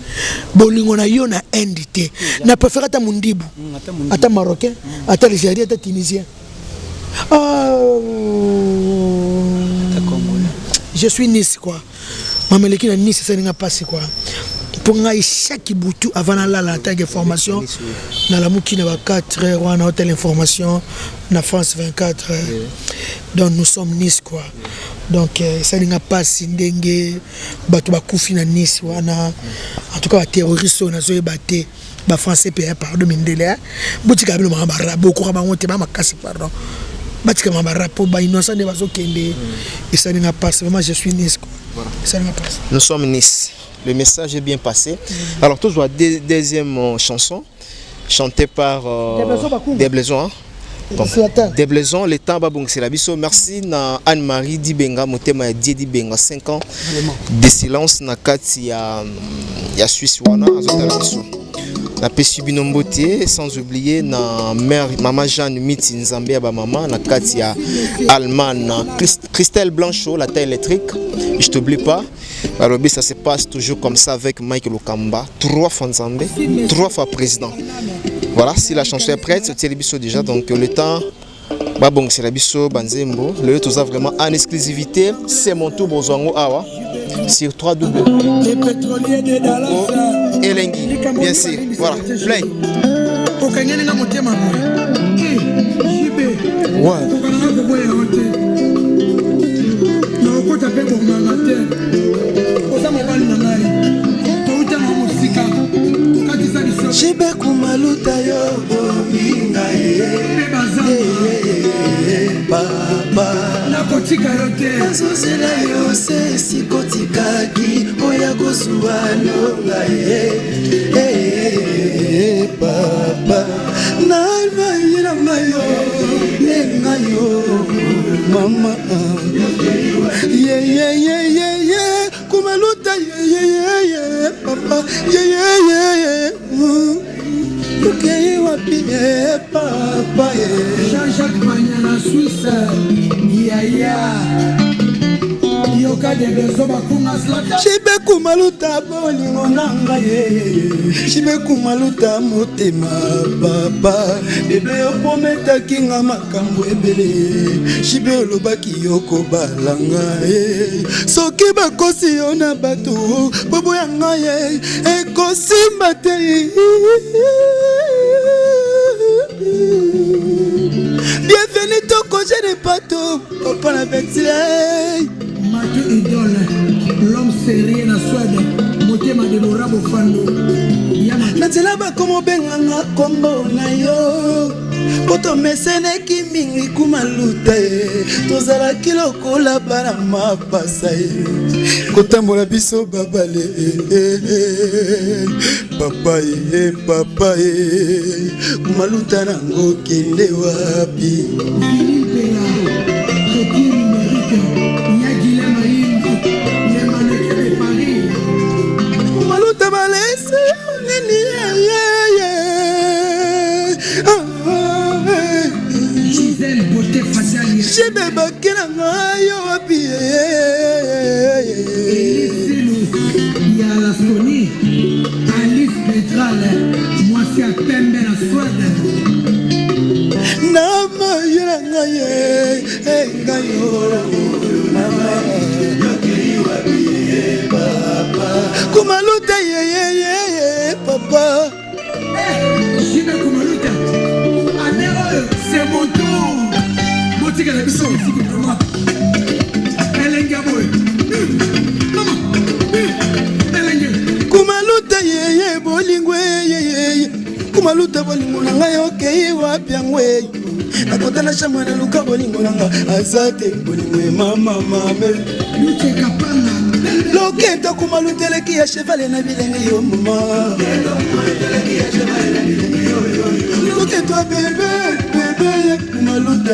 bolingo na yo na Inde te. Na préféré ata mondibu, ata marocain, ata algérien, ata tunisien. Ah, je suis Nice quoi. Mameleki na Nice esalinga mpasi quoi. Mpo ngai chaque butu avant nalala, natanga information. Nalamuki na ba 4 heures wana, hôtel information na France 24. Donc nous sommes Nice quoi. Donc esalinga mpasi ndenge bato bakufi na Nice wana. En tout cas baterroriste oyo nazoyeba te, bafrançais mpe, pardon, mindele botika bino maka bara, bokoka bango te, bamakasi, pardon, batika maka bara po bainnocent nde bazokende. Esalinga mpasi vraiment. Je suis Nice quoi, esalinga mpasi. Nous sommes Nice, le message est bien passé. Alors toujours deuxième chanson chantée par Deblaison, hein? Bon, Deblaison, le temps babongisela biso. Merci na Anne-Marie Dibenga, motema ya Die Dibenga, 5 ans de silence na kati ya Suisse wana, azotala biso. Napesi bino mbote, sans oublier na mère mama Jeanne Miti Nzambe ya bamama na kati ya Allemagne, Christelle Blanchot, la taille électrique, je t'oublie pas. Balobi ça se passe toujours comme ça avec Mike Lokamba, trois fois Nzambe, trois fois président. Voilà, si la chanson est prête, c'est biso déjà. Donc le temps babongisela biso banzembo, lelo toza vraiment en exclusivité. C'est mon tour, bozwango awa sur 3W Elengi, bien sûr. Voilà, play. Okangeli nga motema boye, jibe okananga koboya yo te, nakokota mpe bonganga te. Oza mobali na ngai, touta na mosika, tokatisa biso. Jibe kumaluta yo bominga ye. Mpe bazanga. Papa. Nakotika yo te. Nazozela yo se esika otikaki, oya kozwa nonga ye. Papa, nalbayela ngai yo, nenga yo mama yeyeyeyeye kumaluta yeyeyeye papa yeyeyeye, okei wapi ye papa ye? Jean-Jacques Manya na Suisse, yaya yoka Debezo bakunga. Jibe kumaluta bolingo na ngai ye, jibe kumaluta motema papa bebe. Opometaki nga makambo ebele, jibe olobaki yo kobala ngai. Soki bakosi yo na bato po boya ngai ye, ekosimba te. Bienvenu tokojene pato papa na betile. Mathieu Idole, l'homme sérieux na Suède, motema Debora Bofando. Na nzela bakoma obenganga kombo na yo. Po tomeseneki mingi kumaluta ye, tozalaki lokola bana mapasa ye, kotambola biso babale papa ye papa ye, kumaluta nango kende wapi? Kumaluta balesi nini ye ye. Jibe bakela ngai yo wapi? Ya la Sony, Alice Petrale, mwasi ya pembe na Swede. Na mayela ngai ngai kumaluta yeyeye papa. Jibe Kumaluta, année oyo c'est mon tour. Botikela biso misiki vraiment. Elenge ya boye. Mama, elenge. Kumaluta yeye bolingo yeyeye, kumaluta bolingo na ngai okei wapi yango e? Nakota na chambre naluka bolingo na nga aza te, bolingo e mama mame. Luche Kapanga. Loketo kumaluta eleki ya chevale na bilenge yo mama, loketo ya bebe bebe ye kumaluta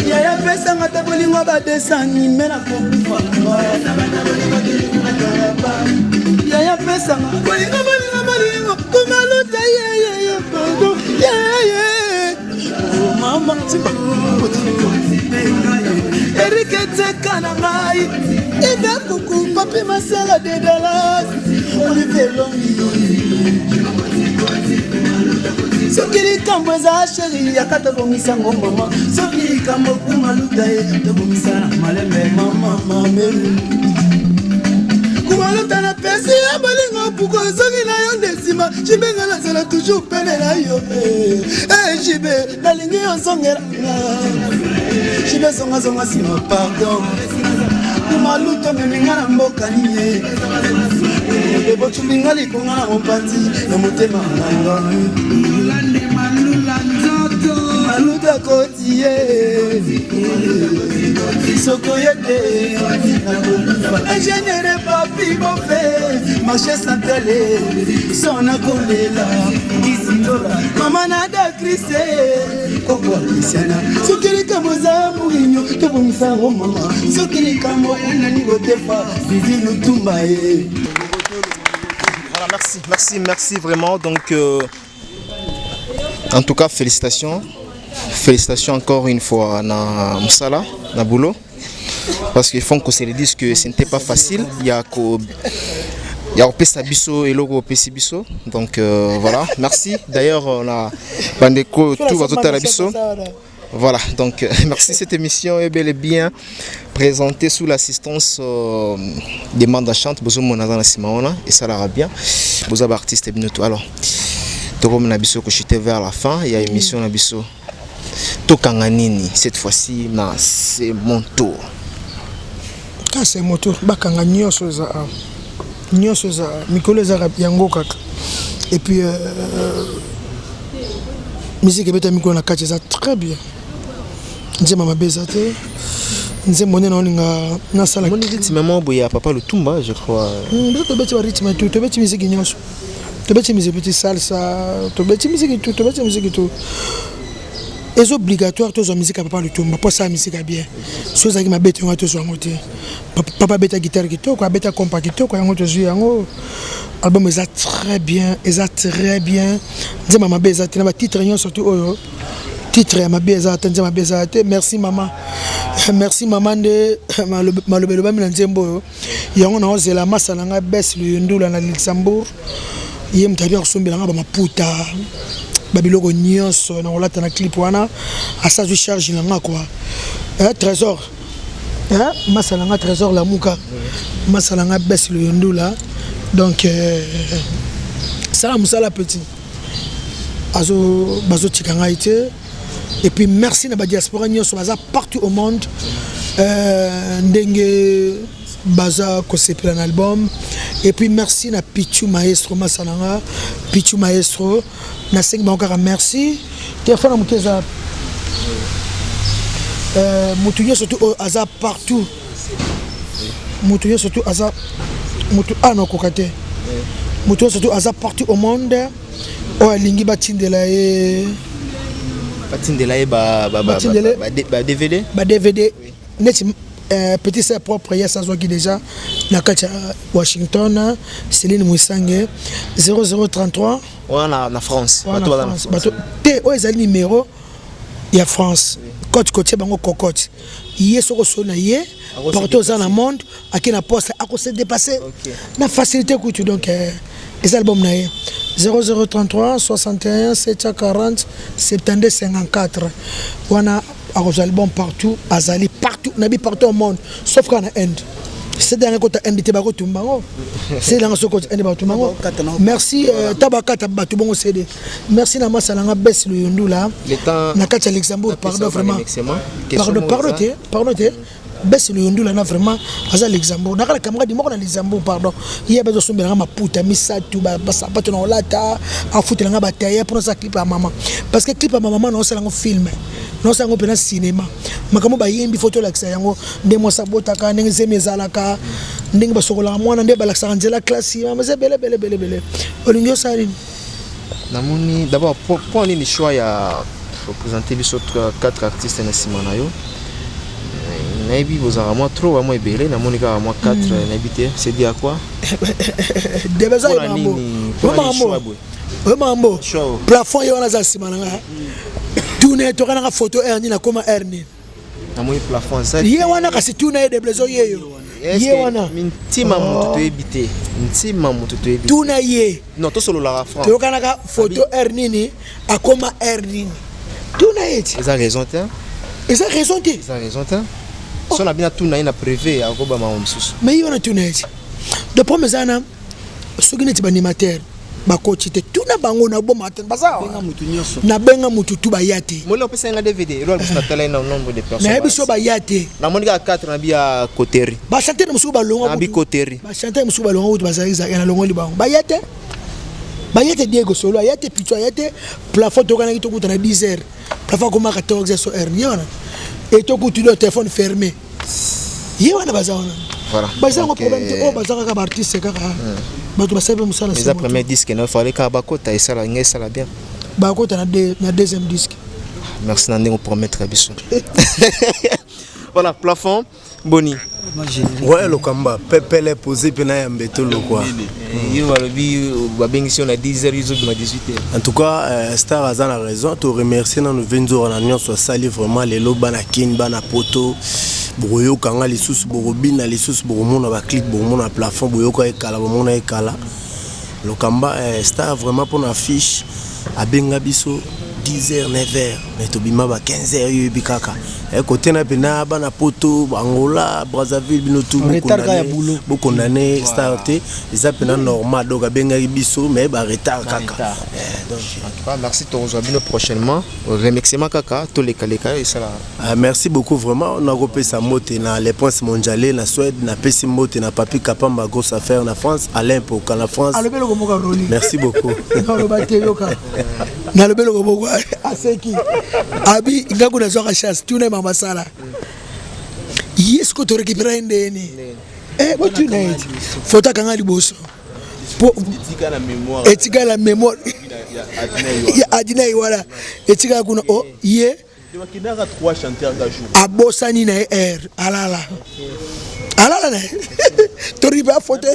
yaya, pesanga te bolingo badesani me nakokufa yaya, pesanga bolingo bolingo bolingo kumaluta yeyeye pardon yeye. Oh, mama simba Erik eteka na ngai Ive kuku papi masala de Dallas Olivier Longi. Soki likambo eza chéri yaka tobongisa ngo mama, soki likambo kumaluta ye tobongisa na malembe mama mame. Kumaluta na pesi ya bolingo puko soki na yo nde nsima jibenga nazala toujours pene na yo. Jibe nalingi yo ozongela jibe, zongazonga nsima pardon. Kumaluta omeminga na mboka nini? Ebotumbinga likonga na mopanzi na motema nanga. Yolande Malula Nzoto. Maluta koti ye soko ye te nakokufa. Ingénieur papi bofe marché central sona kolela isindola mama nada krise koko Kristiana. Soki likambo eza morinyo tobongisa yango mama, soki likambo nani kotefa Vivi Lutumba ye. Voilà, merci, merci, merci vraiment. Donc, en tout cas, félicitations. Félicitations encore une fois na Moussala, na boulot. Parce qu'il faut qu'on se le dise que ce n'était pas facile. Il y a opesa biso eloko opesi biso. Donc voilà, merci. D'ailleurs, on a bandeko tout va biso. Voilà, donc merci. Cette émission est bel et bien présentée sous l'assistance des Manda Chante, Bozo Monazana Simaona, et ça l'ara bien. Bozo artiste et bien tout. Alors, Tokomi na biso kochuter vers la fin, il y a émission na biso. Tokanga nini cette fois-ci na C'est mon tour. Ka C'est mon tour, bakanga nyonso eza awa, nyonso eza mikolo ezaka yango kaka. Et puis musique ebeta mikolo na kati eza très bien, nzembo mabe eza te, nzembo nde naolinga nasala. Moni rythme moko boye ya papa Lutumba, je crois. Biso tobeti barythme tu, tobeti musique nyonso, tobeti musique, tobeti salsa, tobeti musique tu, tobeti musique tu. Eza obligatoire tozwa musique ya papa Lutumba mpo asala musique ya bien. So ezalaki mabe te, yango tozwa yango te. Papa abeta guitare kitoko, abeta kompa kitoko, yango tozwi yango. Album eza très bien, eza très bien, nzembo mabe eza te na batitre nyonso tu oyo, titre ya mabe eza te, nzembo mabe eza te. Merci mama, merci mama nde maloba elobami na nzembo oyo. Yango naozela masa na ngai Bes Luyundula na Luxembourg, ye moto abi akosombela ngai bamaputa, babiloko nyonso na kolata na clip wana, asa azwi charge na nga quoi. Trésor masa na nga Trésor Lamuka, masa na nga Bes Luyundula. Donc sala mosala petit bazotika ngai te. Et puis merci na badiaspora nyonso baza partout au monde, ndenge Baza kosepela na album. Et puis merci na Pichu Maestro Masananga, Pichu Maestro, nasengi bango kaka merci. Telefone ya moke eza motu nyonso tu oyo aza partout, motu nyonso tu aza motu a nakoka te, motu nyonso tu aza partout au monde oyo alingi batindela ye, batindela ye ba DVD, ba DVD neti petit sœur propre yes azwaki déjà na kati ya Washington, Céline Mwisange 0033. Wana na France. Bato te, oyo ezali numéro ya France, cote kotie bango cocote ye soko so na ye partout oza na monde, ake na poste, akose dépasser na facilité kutu. Donc eza album na ye 0033 61 740 72 54. Wana akozwa album partout, azali partout, nabi partout au monde sauf kaka na Inde. CD yango ekota Inde te, bakotumba yango. CD yango soki ekota Inde, bakotumba yango. Merci ta bakata bato bongo CD. Merci na masa nanga Bes Luyundula na kati ya Luxembourg. Pardon, vraiment pardon, pardon te, pardon te. Bes Luyundula na vraiment aza Luxembourg, nakala camarade moko na Luxembourg. Pardon, ye bazosombelanga maputa misato, basapato na olata, afutelanga bataye mpona osala clip ya mama, parce que clip ya mama naosala yango film, naosala yango mpena cinéma. Makambo bayembi fo tolakisa yango nde mwasi abotaka, ndenge zemi ezalaka, ndenge basokolaka mwana, nde balakisaka nzela klasi. Mama eza ebele ebele ebele ebele. Olingi osala nini? Namoni d'abord mpo nini choix ya représenter biso quatre artistes na nsima na yo? Nayebi bozalaka mwa trop, bamwa ebele, namoni kaka mwa 4, nayebi te c'est dit à quoi. Debeza oyo mambo plafond ye wana aza nsima na nga, tuna tokanaka photo aire nini, akoma aire nini. Namoni plafond. Ye wana kasi, tuna ye Deblezo, ye yo ye wana. Ntima moto toyebi te, ntima moto toyebi. Tuna ye. Non, tosololaka franc. Toyokanaka photo aire nini, akoma aire nini, tuna ye ti. Eza raison te. Eza raison te. Eza raison te. So na bino tuna ye na privé, akobama mosusu. Mais ye wana, tuna ye ti. De problème eza na soki neti baanimateur bakoti te, tuna bango na boma te, baza nabenga mutu tu baya te. Moli opesa nga DVD eloko biso natala ye na nombre de personnes. Nayebi so baya te. Namoni kaka 4 na bi ya koteri. Bachanteur mosusu balongwa. Na bi koteri. Bachanteur mosusu balongwa kutu, bazalaki na longoli bango, baya te, baya te. Diego Solo aya te, Picho aya te. Plafond tokanaki tokuta na 10 heures, plafond akoma 14 heures so heure ye wana etokutu do téléphone fermé ye wana, baza wana, baza yango problème te. Oyo baza kaka baartiste, kaka bato basali mpe mosala. Eza premier disque na fallait kaka bakota, esala ngai, esala bien. Bakota na deuxième disque. Merci na ndenge opromettre biso. Voilà, plafond boni? Ouais, Lokamba pepele posé mpena ya mbeto lokwa. Yo balobi babengisi yo na 10 heures, ezobima 18 heures. En tout cas, star aza na raison. Toremercie nano Venzora na nyonso asali. Vraiment lelo bana Kini, bana Poto, bokoyokanga lisusu, bokobina lisusu, bokomona baclip, bokomona plafond, boyoka ekala, bomona ekala. Lokamba, star vraiment mpona affiche abenga biso 10 heures, 9 heures, mais tobima ba 15 heures. Yoyebi kaka kote na mpena bana Poto, Angola, Brazzaville, bino tu bokondane star te, eza mpena normal. Donc abengaki biso mais baretard kaka. Donc en tout cas merci, tokozwa bino prochainement. Remerciement kaka tolekaleka esala. Ah, merci beaucoup vraiment. Nakopesa mbote na Le Prince Mondiale na Suède, napesi mbote na Papi Kapamba, grosse affaire na France, Alain Poka na France. Alobi eloko moko roli. Merci beaucoup. Naloba te, yoka, nalobi eloko moko aseki abi nga kuna azwaka chasse, tuna ye mama sala ye siko torécupéra ye ndeni. Botuna ye ti foto akanga liboso etikala na mémoire ya Adinai wana, etikala kuna o ye abosani na ye air alala alala na ye toripe afoto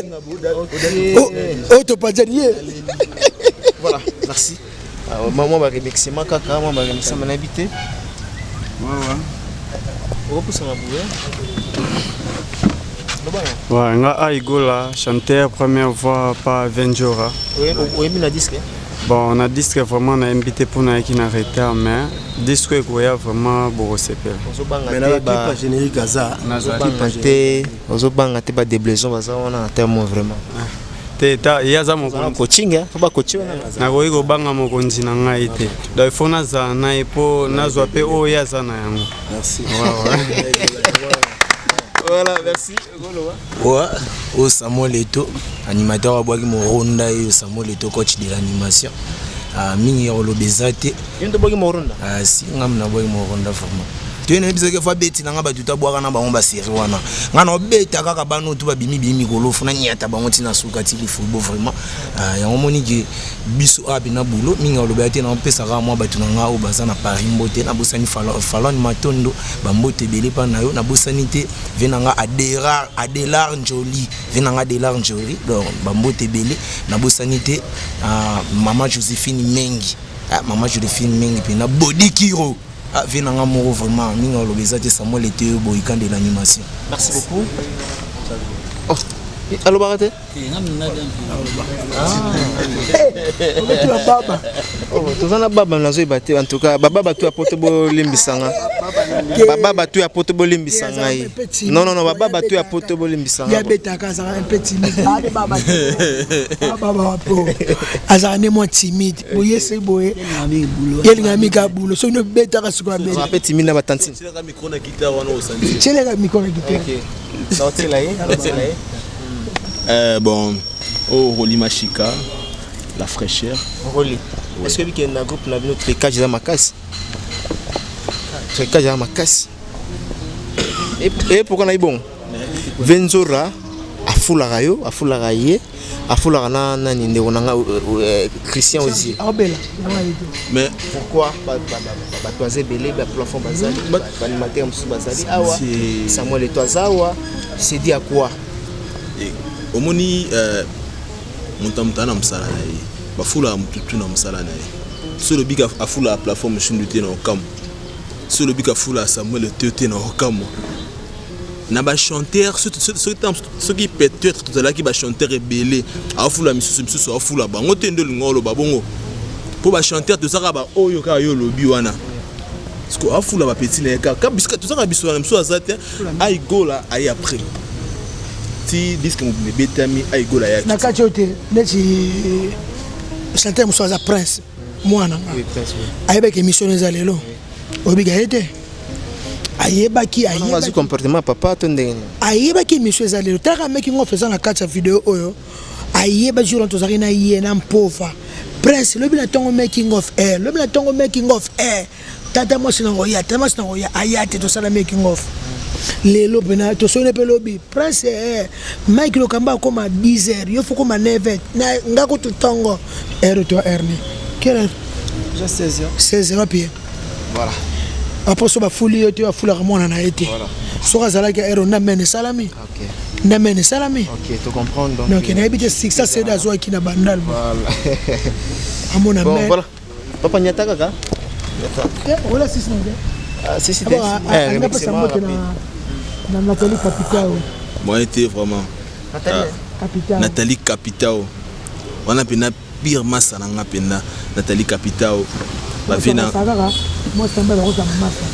oyo topanzani ye. Voilà, merci. Mwa baremerciement kaka, mwa baremerciement nayebi te okopusana boye. Ouais, nga Aigola, chanteur première voix par Venjora. Oyebi na disque? Bon, na disque vraiment na te mpo nayaki na retard, mais disque ekoya, vraiment bokosepela. Ozobanga générique aza. Te, ozobanga te, badéblaison baza wana na terme vraiment. Te, ta ye aza mokonzi. Coaching fo bacoache wana. Nakoki kobanga mokonzi na ngai te, donc il faut nazala na ye mpo nazwa mpe oyo ye aza na yango. Merci. Voilà, merci. Ouais, oyo Samuel Eto'o, animateur abwaki moronda ye Samuel Eto'o, coach de l'animation. Ah, mingi ya koloba eza te. Yo nde obwaki moronda? Ah, si ngam nabwaki moronda vraiment. Toye nayebisaki fo abeti na nga bato tabwaka na bango baserie wana nga na obeta kaka bana oyo to babimi bimi mikolo fo nanyata bango ntina suka ti lifubo vraiment. Ah, yango omoni ke biso awa mpena boulot mingi alobela te, naopesa kaka mwa bato na nga oyo baza na Paris mbote. Nabosani Falon Matondo, bambote ebele mpa na yo. Nabosani te ve na nga Adelar, Adelar Njoli, ve na nga Adelar Njoli, donc bambote ebele. Nabosani te mama Josephine Mengi, mama Josephine Mengi mpena Bodi Kiro, ve na nga moko vraiment mingi aloba eza te. Samuel Eto'o Boyika de l'animation. Merci beaucoup. Oh, alobaka te. Baba. Toza na baba, nazoyeba te. En tout cas, baba bato ya poto bolimbisanga, baba bato ya poto bolimbisa ngai. Non, non, non, baba bato ya poto bolimbisa ngai. Yabetaka, azalaka un peu timide. Baba po azalaka nde mwa timide boye, se boye yelinga mika bulo soki nobetaka sikoyo abeta. Un peu timide na batantine. Tieleka micro na guitare. Naotela ye, naotela ye. Bon, oh, Rolly Machika, la fraîcheur. Rolly. Est-ce que bikende na groupe na bino tricage eza makasi? Tricage eza makasi. Et pourquoi na bon? Venzora afulaka yo, afulaka ye, afulaka na nani, ndeko na nga Christian Ozier. Aobela. Mais pourquoi bato baza ebele, baplafond bazali, baanimateur mosusu bazali awa, Samuel Eto'o aza awa, c'est dit à quoi? Omoni, moto ya moto aza na mosala na ye, bafulaka motutu na mosala na ye. So olobi afulaka plafond mosundu te na okamwa, so olobi afulaka Samuel Eto'o te na okamwa. Na bachanteur, soki peut-être tozalaki bachanteur ebele, afula misusu, misusu afula bango te. Nde olinga oloba bongo mpo bachanteur tozaka baoyo kaka yo olobi wana, parce que afula bapeti na ye kaka tozaka biso wana, mosusu aza te. Aigola aye après ti disque mobimba ebetami, Aigola ayaki. Na kati oyo te, neti chanteur mosusu aza Prince mwana nga, ayebaki émission eza lelo, oyebika ye te, ayebaki. Azwi comportement papa to ndenge nini? Ayebaki émission eza lelo. Talaka making of eza na kati ya video oyo. Ayeba jour wana tozalaki na ye na Mpova. Prince lobi na ntongo making of, lobi na ntongo making of, tata mwasi nango ya, tata mwasi nango ya aya te. Tosala making of lelo mpena, tosoni mpe lobi. Prince, Mike Lokamba akoma 10 heures, yo fo koma 9 heures na nga kutu ntongo heure to heure ni quelle heure? 16 heures. 16 heures wapi? Voilà. Apo so bafuli yo te, bafulaka mwana na ye te. Soki azalaki heure nda mene esalami, nda mene esalami. Ok, to comprendre donc. Donc nayebi te succès sede azwaki na Bandal. Voilà. Amona. Bon, voilà. Papa nyata kaka. Wala sisi na nge. Ah, si si te. Anga pesa mbote na Nathalie Capitao. Moi te vraiment. Nathalie Capitao. Nathalie Capitao. Wana pena pire masa na nga pena Nathalie Capitao. Ba na kaka mwasi mba bakoza masa.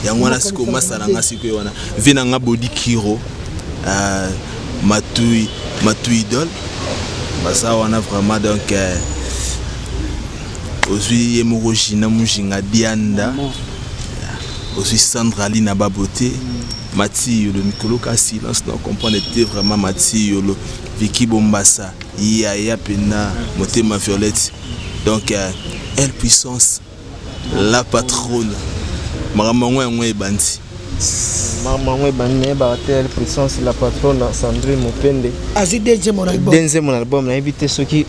Yango wana sikoyo masa na nga sikoyo wana. Vie na nga Bodi Kiro. Matui Matui idole. Baza wana vraiment donc ozwi ye moko Gina Mujinga Dianda, ozwi Sandra Lina Babote, Mati Yolo mikolo ka silence na comprendre te vraiment. Mati Yolo, Vicky Bombasa, yaya pena motema Violette, donc elle puissance la patronne, makambo yango yango ebandi. Makambo yango ebandi, nayebaka te. Elle puissance la patronne, Sandrine Mopende. Azwi deuxième album. Deuxième album, nayebi te soki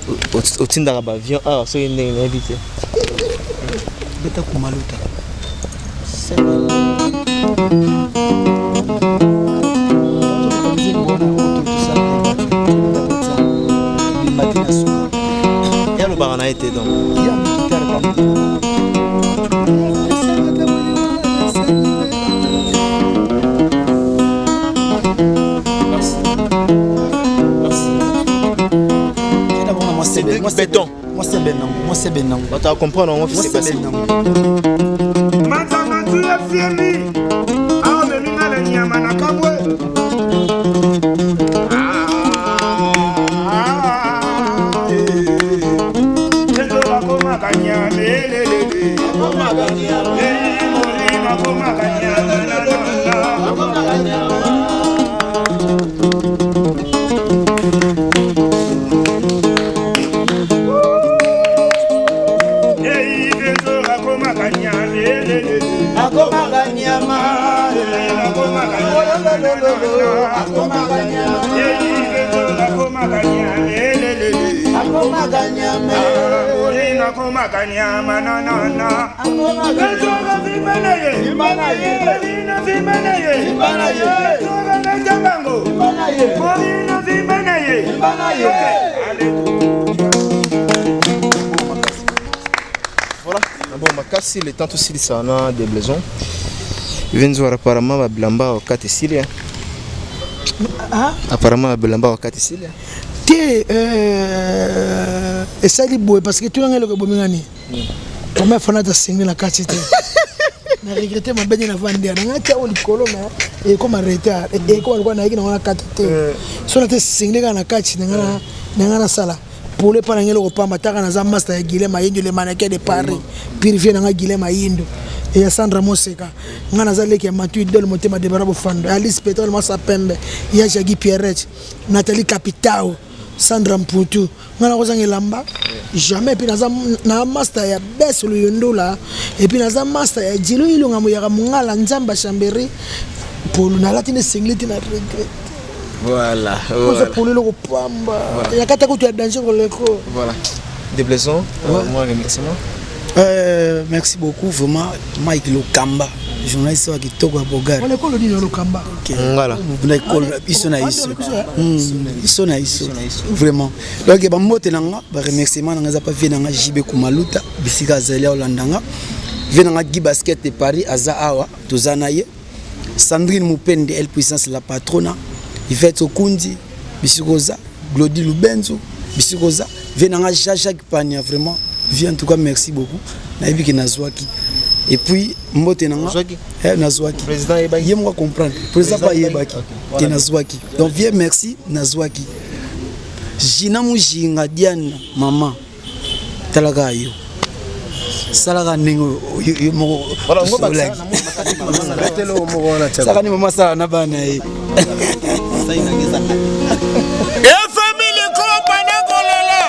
otindaka baavion awa, soki ndenge, nayebi te. Beta kumaluta. Ye alobaka na ye te donc. Béton. Bato acomprendre yango. Manzamatu efiemi aomemi nga na nyama na kabwe. Ezo bakomaka nyama elelele, molimo akomaka nyama. Akomaka nyama. Moninga akomaka nyama nonono. Ezoka vimba na ye. Moninga vimba na ye. Ezoka beta bango. Moninga vimba na ye. Voilà. Bon, makasi le temps tosilisa na deblaison venzwar apparemment babilamba wakati esili apparemment babilamba wakati esili te euh, esali boye parce que tunanga eloko ebomi nga nini première fois nata sengi na kati te na regrete mabe nde navandi ya nanga tia oyo likolo me ekoma retard ekoma lokola nayaki nango na kati te so nate sengi kaka na kati nanga nasala polo epa nanga eloko pamba taka naza master ya guilem mayindo le mannequin de paris purifie nanga guilem mayindo ya sandra moseka nga naza leki ya matu idole motema debara bofando alice petrole mwasa pembe ya jagi pierrette nathalie capitao sandra mputu nga nakozanga elamba jamais epuis naza na master ya bes luyundula epuis naza master ya jilo ilonga moyaka mongala nzamba chambery polo nalati nde singlet na regret Voilà. Oza polo eloko pamba. Ya kata kutu ya danger koleko. Voilà. Deblaison, ouais. euh, moi remerciement. Euh, merci beaucoup vraiment Mike Lokamba journaliste wa kitoko ya Bogart. Wana ekolo nini Lokamba? Ngala. Na ekolo biso na biso. Biso na biso. Vraiment. Donc ba mbote na nga, ba remerciement na nga za pa vie na nga JB Kumaluta bisika azali olanda nga. Vie na nga Guy Basket de Paris aza awa toza na ye. Sandrine Mupende elle puissance la patrona Yvette Okundi bisika oza Glody Lubenzo bisika oza vie na nga Jean Jacques Pania vraiment vie en tout cas merci beaucoup nayebi ke nazwaki et puis mbote na nga eh, nazwaki ye moko comprendre président pa ayebaki ke nazwaki donc vie merci nazwaki Gina Mujinga Diane maman talaka yo salaka ndenge yo moko saka ni mama asala na bana ye efamili kopa na kolela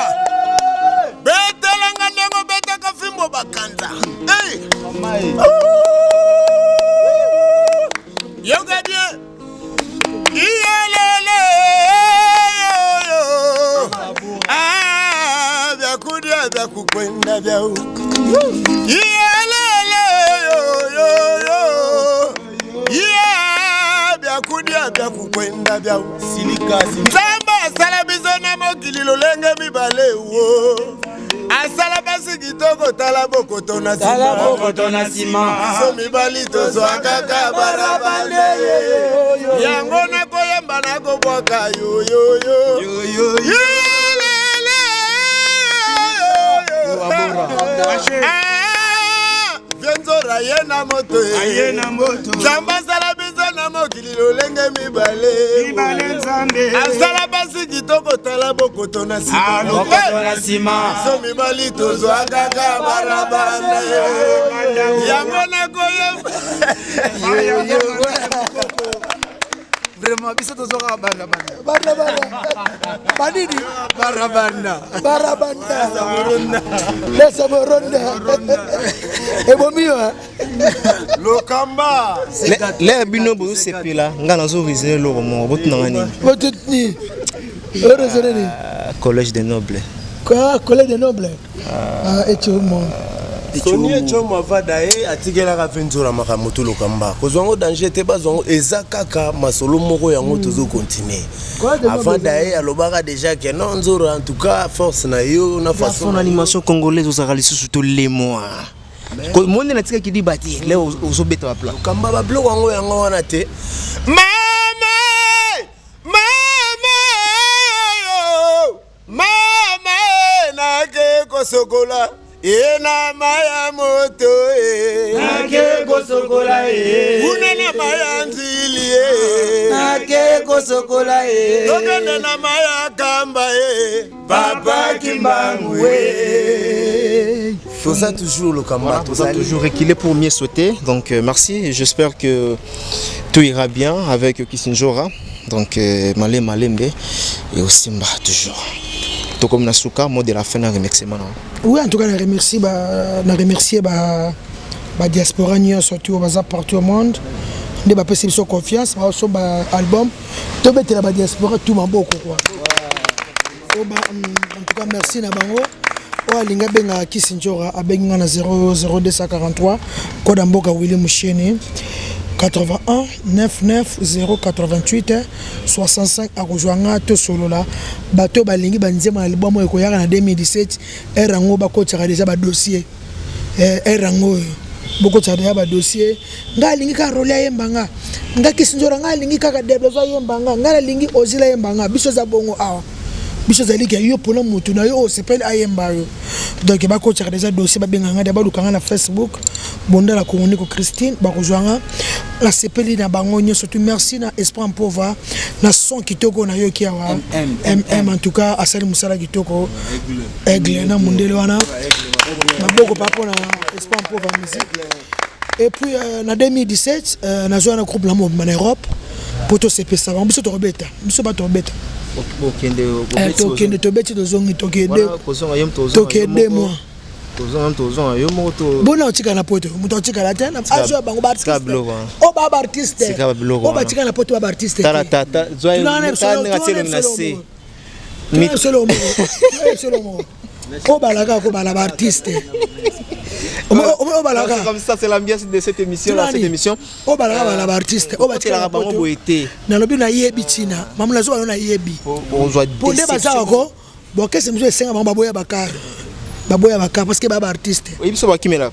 betelanga ndenge obetaka fimbo bakanza yoka bien Iyelele ah, vyakudia vya kukwenda vyau Iyelele yeah, vyakudia vya kukwenda vyau Nzambe asala biso na mokili lolenge mibale wo asala basi kitoko tala bokoto na nsima biso mibali tozwa kaka barabale yango nakoyemba nakobwaka yoyoyo vienzora ye na moto nzambe asala biso na mokili lolenge mibale asala basi kitoko tala bokoto na nsima biso mibali tozwa kaka barabanda yango nakoyeba vraiment biso tozwa kaka banda banda banda banda banini barabanda barabanda lesa boronda ebomi yo lokamba lere bino bozosepela ngai nazo raisonne eloko moko botunanga nini botutni oraisonne nini ah, collège de noble ah, collège de noble ah, etiomo soni ecomo avada ye atikelaka mpe nzola makambo to lokamba kozwa yango danger te bazwa yango eza kaka masolo moko yango hmm. tozo continue avada ye alobaka déjà ke non nzora en tout cas force na yo na façon animation congolaise ozalaka lisusu tolemwa monde natikaki liba te leo ozobeta baplan kamba babiloko yango yango wana te mama mama mama nake kosokola ye na maya moto e nake kosokola ye kuna na maya nzili ye nake kosokola ye tokende na maya kamba ye Papa Kimbangu eh. Toza toujours le combat, toza toujours reculer pour mieux sauter. Donc euh, merci, j'espère que tout ira bien avec Kisinjora. Donc euh, Malé Malembe et aussi Mba toujours. Tout comme Nasuka, mot de la fin, un remerciement. Oui, en tout cas, je remercie, bah, na remercier bah, bah, diaspora nyonso tout baza partout au monde. nde bapesi biso confiance baosomba album tobetela badiaspora tout maboko quoi. Oba, en tout cas merci na bango. Oyo alingi abengaka Kisi Njora, abengi nga na 00243, code ya mboka, Willy Musheni, 81 99 088 65. Akozwa nga, tosolola. Bato oyo balingi banzembo na album oyo ekoyaka na 2017, heure yango bakotisaka déjà badossier. Heure yango oyo bokotisaka déjà badossier. Ngai alingi kaka Roli ayemba nga, nga Kisi Nzora, ngai alingi kaka Deblozo ayemba nga, ngai nalingi Ozila ayemba nga. Biso eza bongo awa, biso ezali ke yo mpona motu na yo oyo osepeli ayemba yo. Donc bakotiaka déjà dossier, babenga ngai, baluka ngai na Facebook, Bondala Kongoniko Christine, bakozwa nga. Nasepeli na bango nyonso tu. Merci na Esprit Mpova na son kitoko nayoki awa. Mm, en tout cas asali mosala kitoko, aigle na mondele wana, maboko pa mpona Esprit Mpova musique. Et puis na 2017 nazwa na groupe na mobima na Europe mpo tosepesa bango. Biso tokobeta, biso bato tokobeta. Tokende, tobeti, tozongi, tokende, tokende mois. Bona otikala na poto, moto atikala te, azwa bango baartiste oyo baa baartiste oyo batikala na poto, ba baartiste. Solo moko oyo balaka kobala baartiste. Oyo comme ça, c'est l'ambiance de cette émission là, cette émission. Oyo balaka bala baartiste oyo batikala bango boye te. Nalobi nayebi ntina mamu nazo bano, nayebi po nde bazalako bokese mosusu esenga bango baboya bakar, baboya bakar parce que baa baartiste. Oyebi biso bakimela.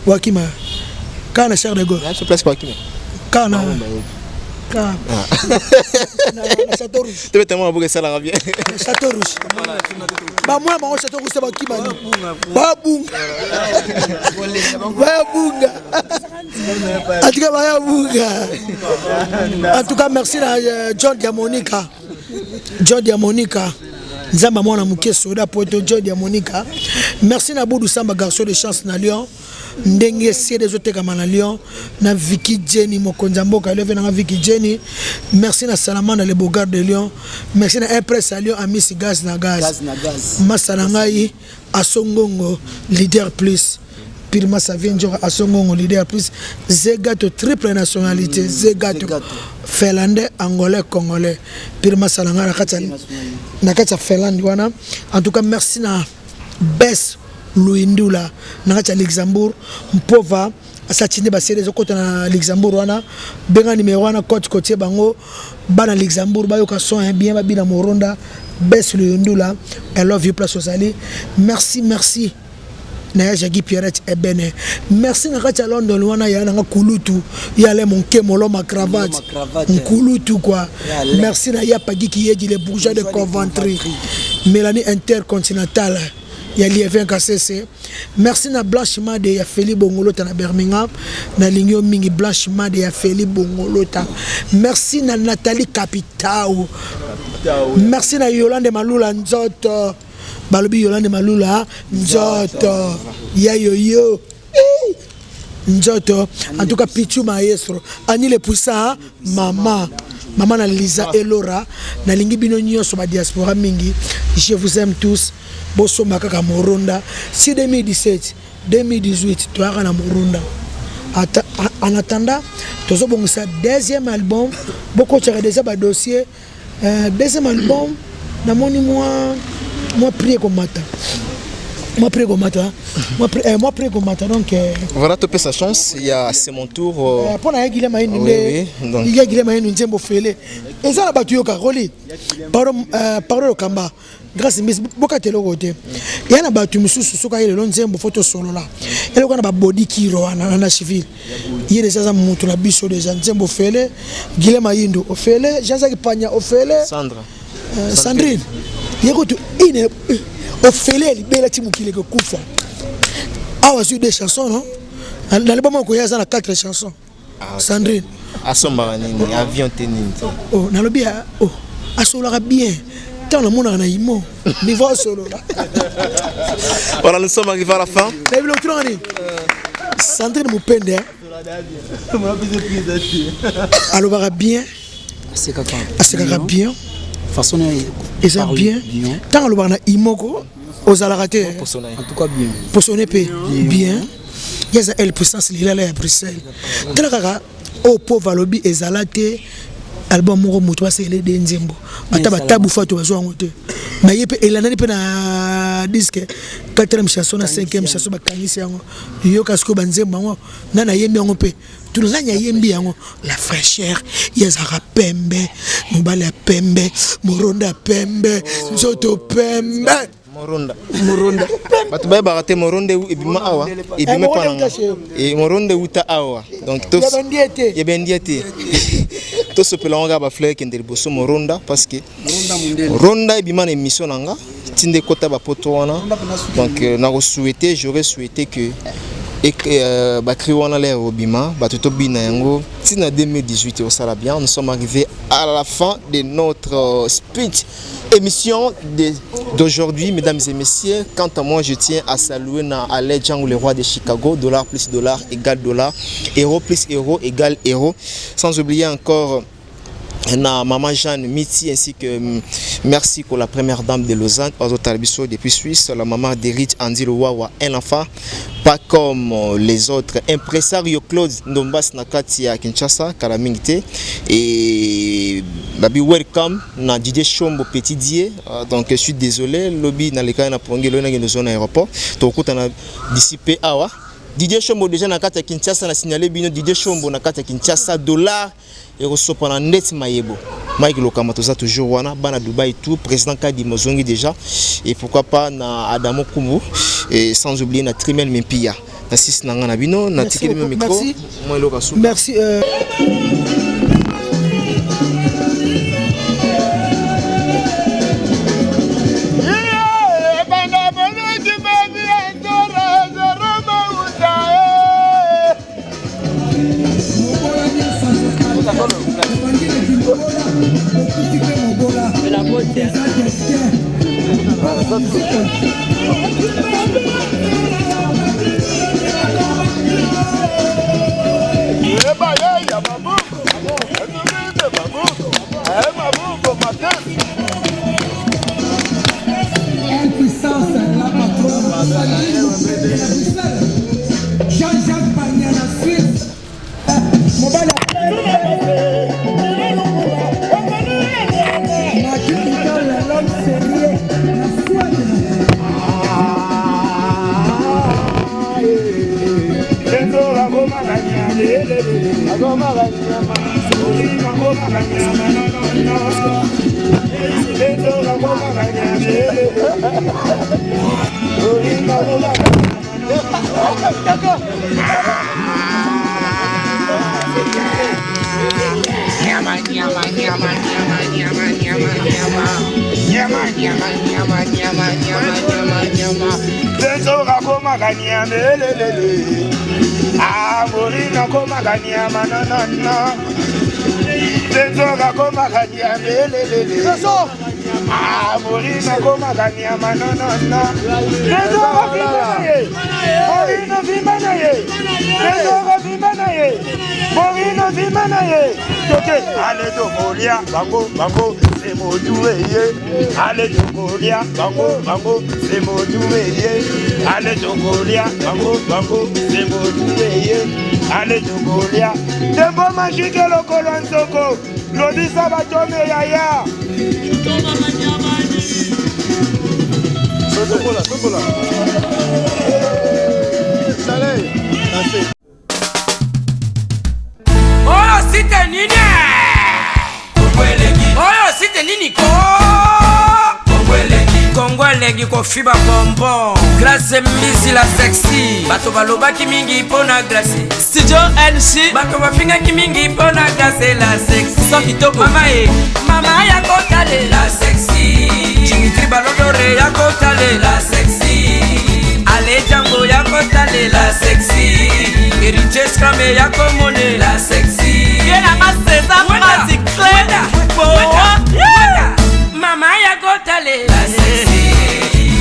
Wakima kaka na Charles de Gaulle. Biso place bakimela. Kaka na kaka na Château Rouge. Tobeta mwa maboko, esalaka bien. Château Rouge, bamwana bango Château Rouge te, bakimani, babunga, bayabunga, en tout cas bayabunga. En tout cas merci na John Diamonica, John Diamonica, Nzambe mwana moke soda poto, John Diamonica. Merci na Budu Samba, garçon de chance na Lyon, ndenge CD ezotekama na Lyon, na Viki Jenny, mokonzi ya mboka eleve nanga Viki Jenny. Merci na Salamanda, le Bogard de Lyon. Merci na Impresse ya Lyon, Amisi Gaz na Gaz, masa na ngai Asongongo, leader plus Pirma Savien Njoka, Asongongo, leader plus Zegato, triple nationalité, Zegato, finlandais, angolais, congolais, Pirma Salanga na kati ya Finlande wana. En tout cas merci na Bes Luindula na kati ya Luxembourg. Mpova asatindi baCD ezokɔta na Luxembourg wana, benga numéro wana, cote kotie bango bana Luxembourg bayoka son bien, babina moronda. Bes Luyundula, I love you, place ozali. Merci, merci na ya Jagi Pierrette Ebene. Merci na kati ya London wana, ya nanga kulutu ya le monke moloma cravate, nkulutu quoi. Merci na ya Pagi Kiyedi, le bourgeois de Coventry, Mélanie Intercontinentale ya Lievin Kasese. Merci na Blanche Made ya Feli Bongolota na Birmingham, nalingi yo mingi, Blanche Made ya Feli Bongolota. Merci na Nathalie Capitao. Merci na Yolande Malula Nzoto, balobi Yolande Malula Nzoto ya yoyo nzoto. En tout cas Pichu maestro, Ani le puissant, mama mama na Liza Elora, nalingi bino nyonso badiaspora mingi, je vous aime tous. Bosomba kaka Moronda si 2017 2018 toyaka na Moronda. En attendant tozobongisa deuxième album, bokotiaka déjà badossier. Deuxième album, namoni mwa prix ekomata, mwa prix ekomata, mwa prix ekomata, donc Voilà, topesa chance ya c'est mon tour. Mpo na ye Gile Mayindu nde ya Gile Mayindu, nzembo fele eza na bato yoka roli, pardon, pardon, Lokamba Grâce Mbisi, bokata eloko te ya na bato mosusu. Soki aye lelo nzembo, fo tosolola eloko wana, babodi kiro wana na Nashville, ye deja aza motu na biso deja. Nzembo ofele, Gile Mayindu ofele, Jean Jacques Panya ofele. Sandra. Sandrine ye kutu ine ofele ya libela ti mokili ekokufa. Awa azwi deux chansons, non, na album oyo koya aza na quatre chansons, Sandrine. Asombaka nini, avion te, nini te? Oh, nalobi oh, asololaka bien, ntango namonaka na imo niveau asolola. Voilà, nous sommes arrivés à la fin. Nayebi lotunanga nini, Sandrine Mopende alobaka bien, asekaka bien, eza bien. Ntango alobaka na imoko, ozalaka te posone mpe bien. Ye aza el puissance lilala ya Bruxelles. Tala kaka oyo pauvre alobi ezala te. Album moko moto basekele de nzembo ata batabu fa to bazwa yango te, mais ye mpe elandani mpe na disque 4e chanson na 5e chanson, bakangisi yango. Yoka sikoyo banzembo yango, nani ayembi yango mpe tuna nani ayembi yango. La fraîcheur, ye azalaka pembe, mobali ya pembe, moronda ya pembe, nzoto pembe. Moronda. Moronda. Bato bayebaka te, moronda ebima awa, ebima epa na nga. Moronda euta awa, donc Yebendi ye te, tosopela yango kaka bafleur, ekende liboso. Moronda, parce que ronda ebima na émission na nga, ntinda ekota bapoto wana. Donc nakosouhaite, j'aurais souhaité que bacri wana lere obima, bato tobina yango ntina 2018 osala bien. Nous sommes arrivés à la fin de notre speech émission d'aujourd'hui, mesdames et messieurs. Quant à moi, je tiens à saluer na Alain Django, le roi de Chicago. Dollar plus dollar égale dollar, euro plus euro égale euro, sans oublier encore na maman Jeanne Miti, ainsi que merci pour la première dame de Lausanne, Ozo Talbiso depuis Suisse, la maman d'Eric Andy Wawa, un enfant pas comme les autres. Impresario Claude Ndombas na kati ya Kinshasa, kala mingi te. Et babi welcome na Didier Chombo Petit Dier. Donc je suis désolé, lobi na leka na pongi lo na ngendo zone aéroport. Tokutana d'ici pe awa. Didier Chombo déjà na kati ya Kinshasa, na signalé bino Didier Chombo na kati ya Kinshasa, dollar ekosopana ndeti mayebo. Mike Lokama, toza toujours wana, bana Dubai tout, président Kadi Mozongi déjà, et pourquoi pas na Adamo Kumbu, et sans oublier na Trimel Mempia na sisi na nga na bino na tikeli bino micro. Moi eloko. Merci. Puissance, la patronne, Jean-Jacques Pagna na Suisse, mobali Mathieu Nicole, l'homme sérieux na Suède. Nyama, nyama, nyama, nyama, nyama, nyama, nyama. Nyama, nyama, nyama, nyama, nyama, nyama, nyama. Zenzoka komaka nyama elelele, amorina komaka nyama nonono, zenzoka komaka nyama elelele, amorina komaka nyama nonono, zenzoka vimba na ye, morino vimba na ye, zenzoka vimba na ye, morino vimba na ye. Toke ale tokolia bango bango se motu eye, ale tokolia bango bango se motu eye, ale tokolia bango bango se motu eye, ale tokolia tembo mashike lokolo nzoko lobisa batome yaya. Tombola, tombola. Soleil. Oyo site nini? Oyo site nini ko? Kongo elengi kofiba bonbon. Grâce Mbisi la sexy, bato balobaki mingi mpo na Grâce. Studio NC. Bato bafingaki mingi mpo na Grâce la sexy. Son kitoko. Mama e mama ya kotalela sexy, Dimitri Balodore ya kotalela sexy, Ale Jango ya kotalela sexy, Héritier Scrame ya komonela.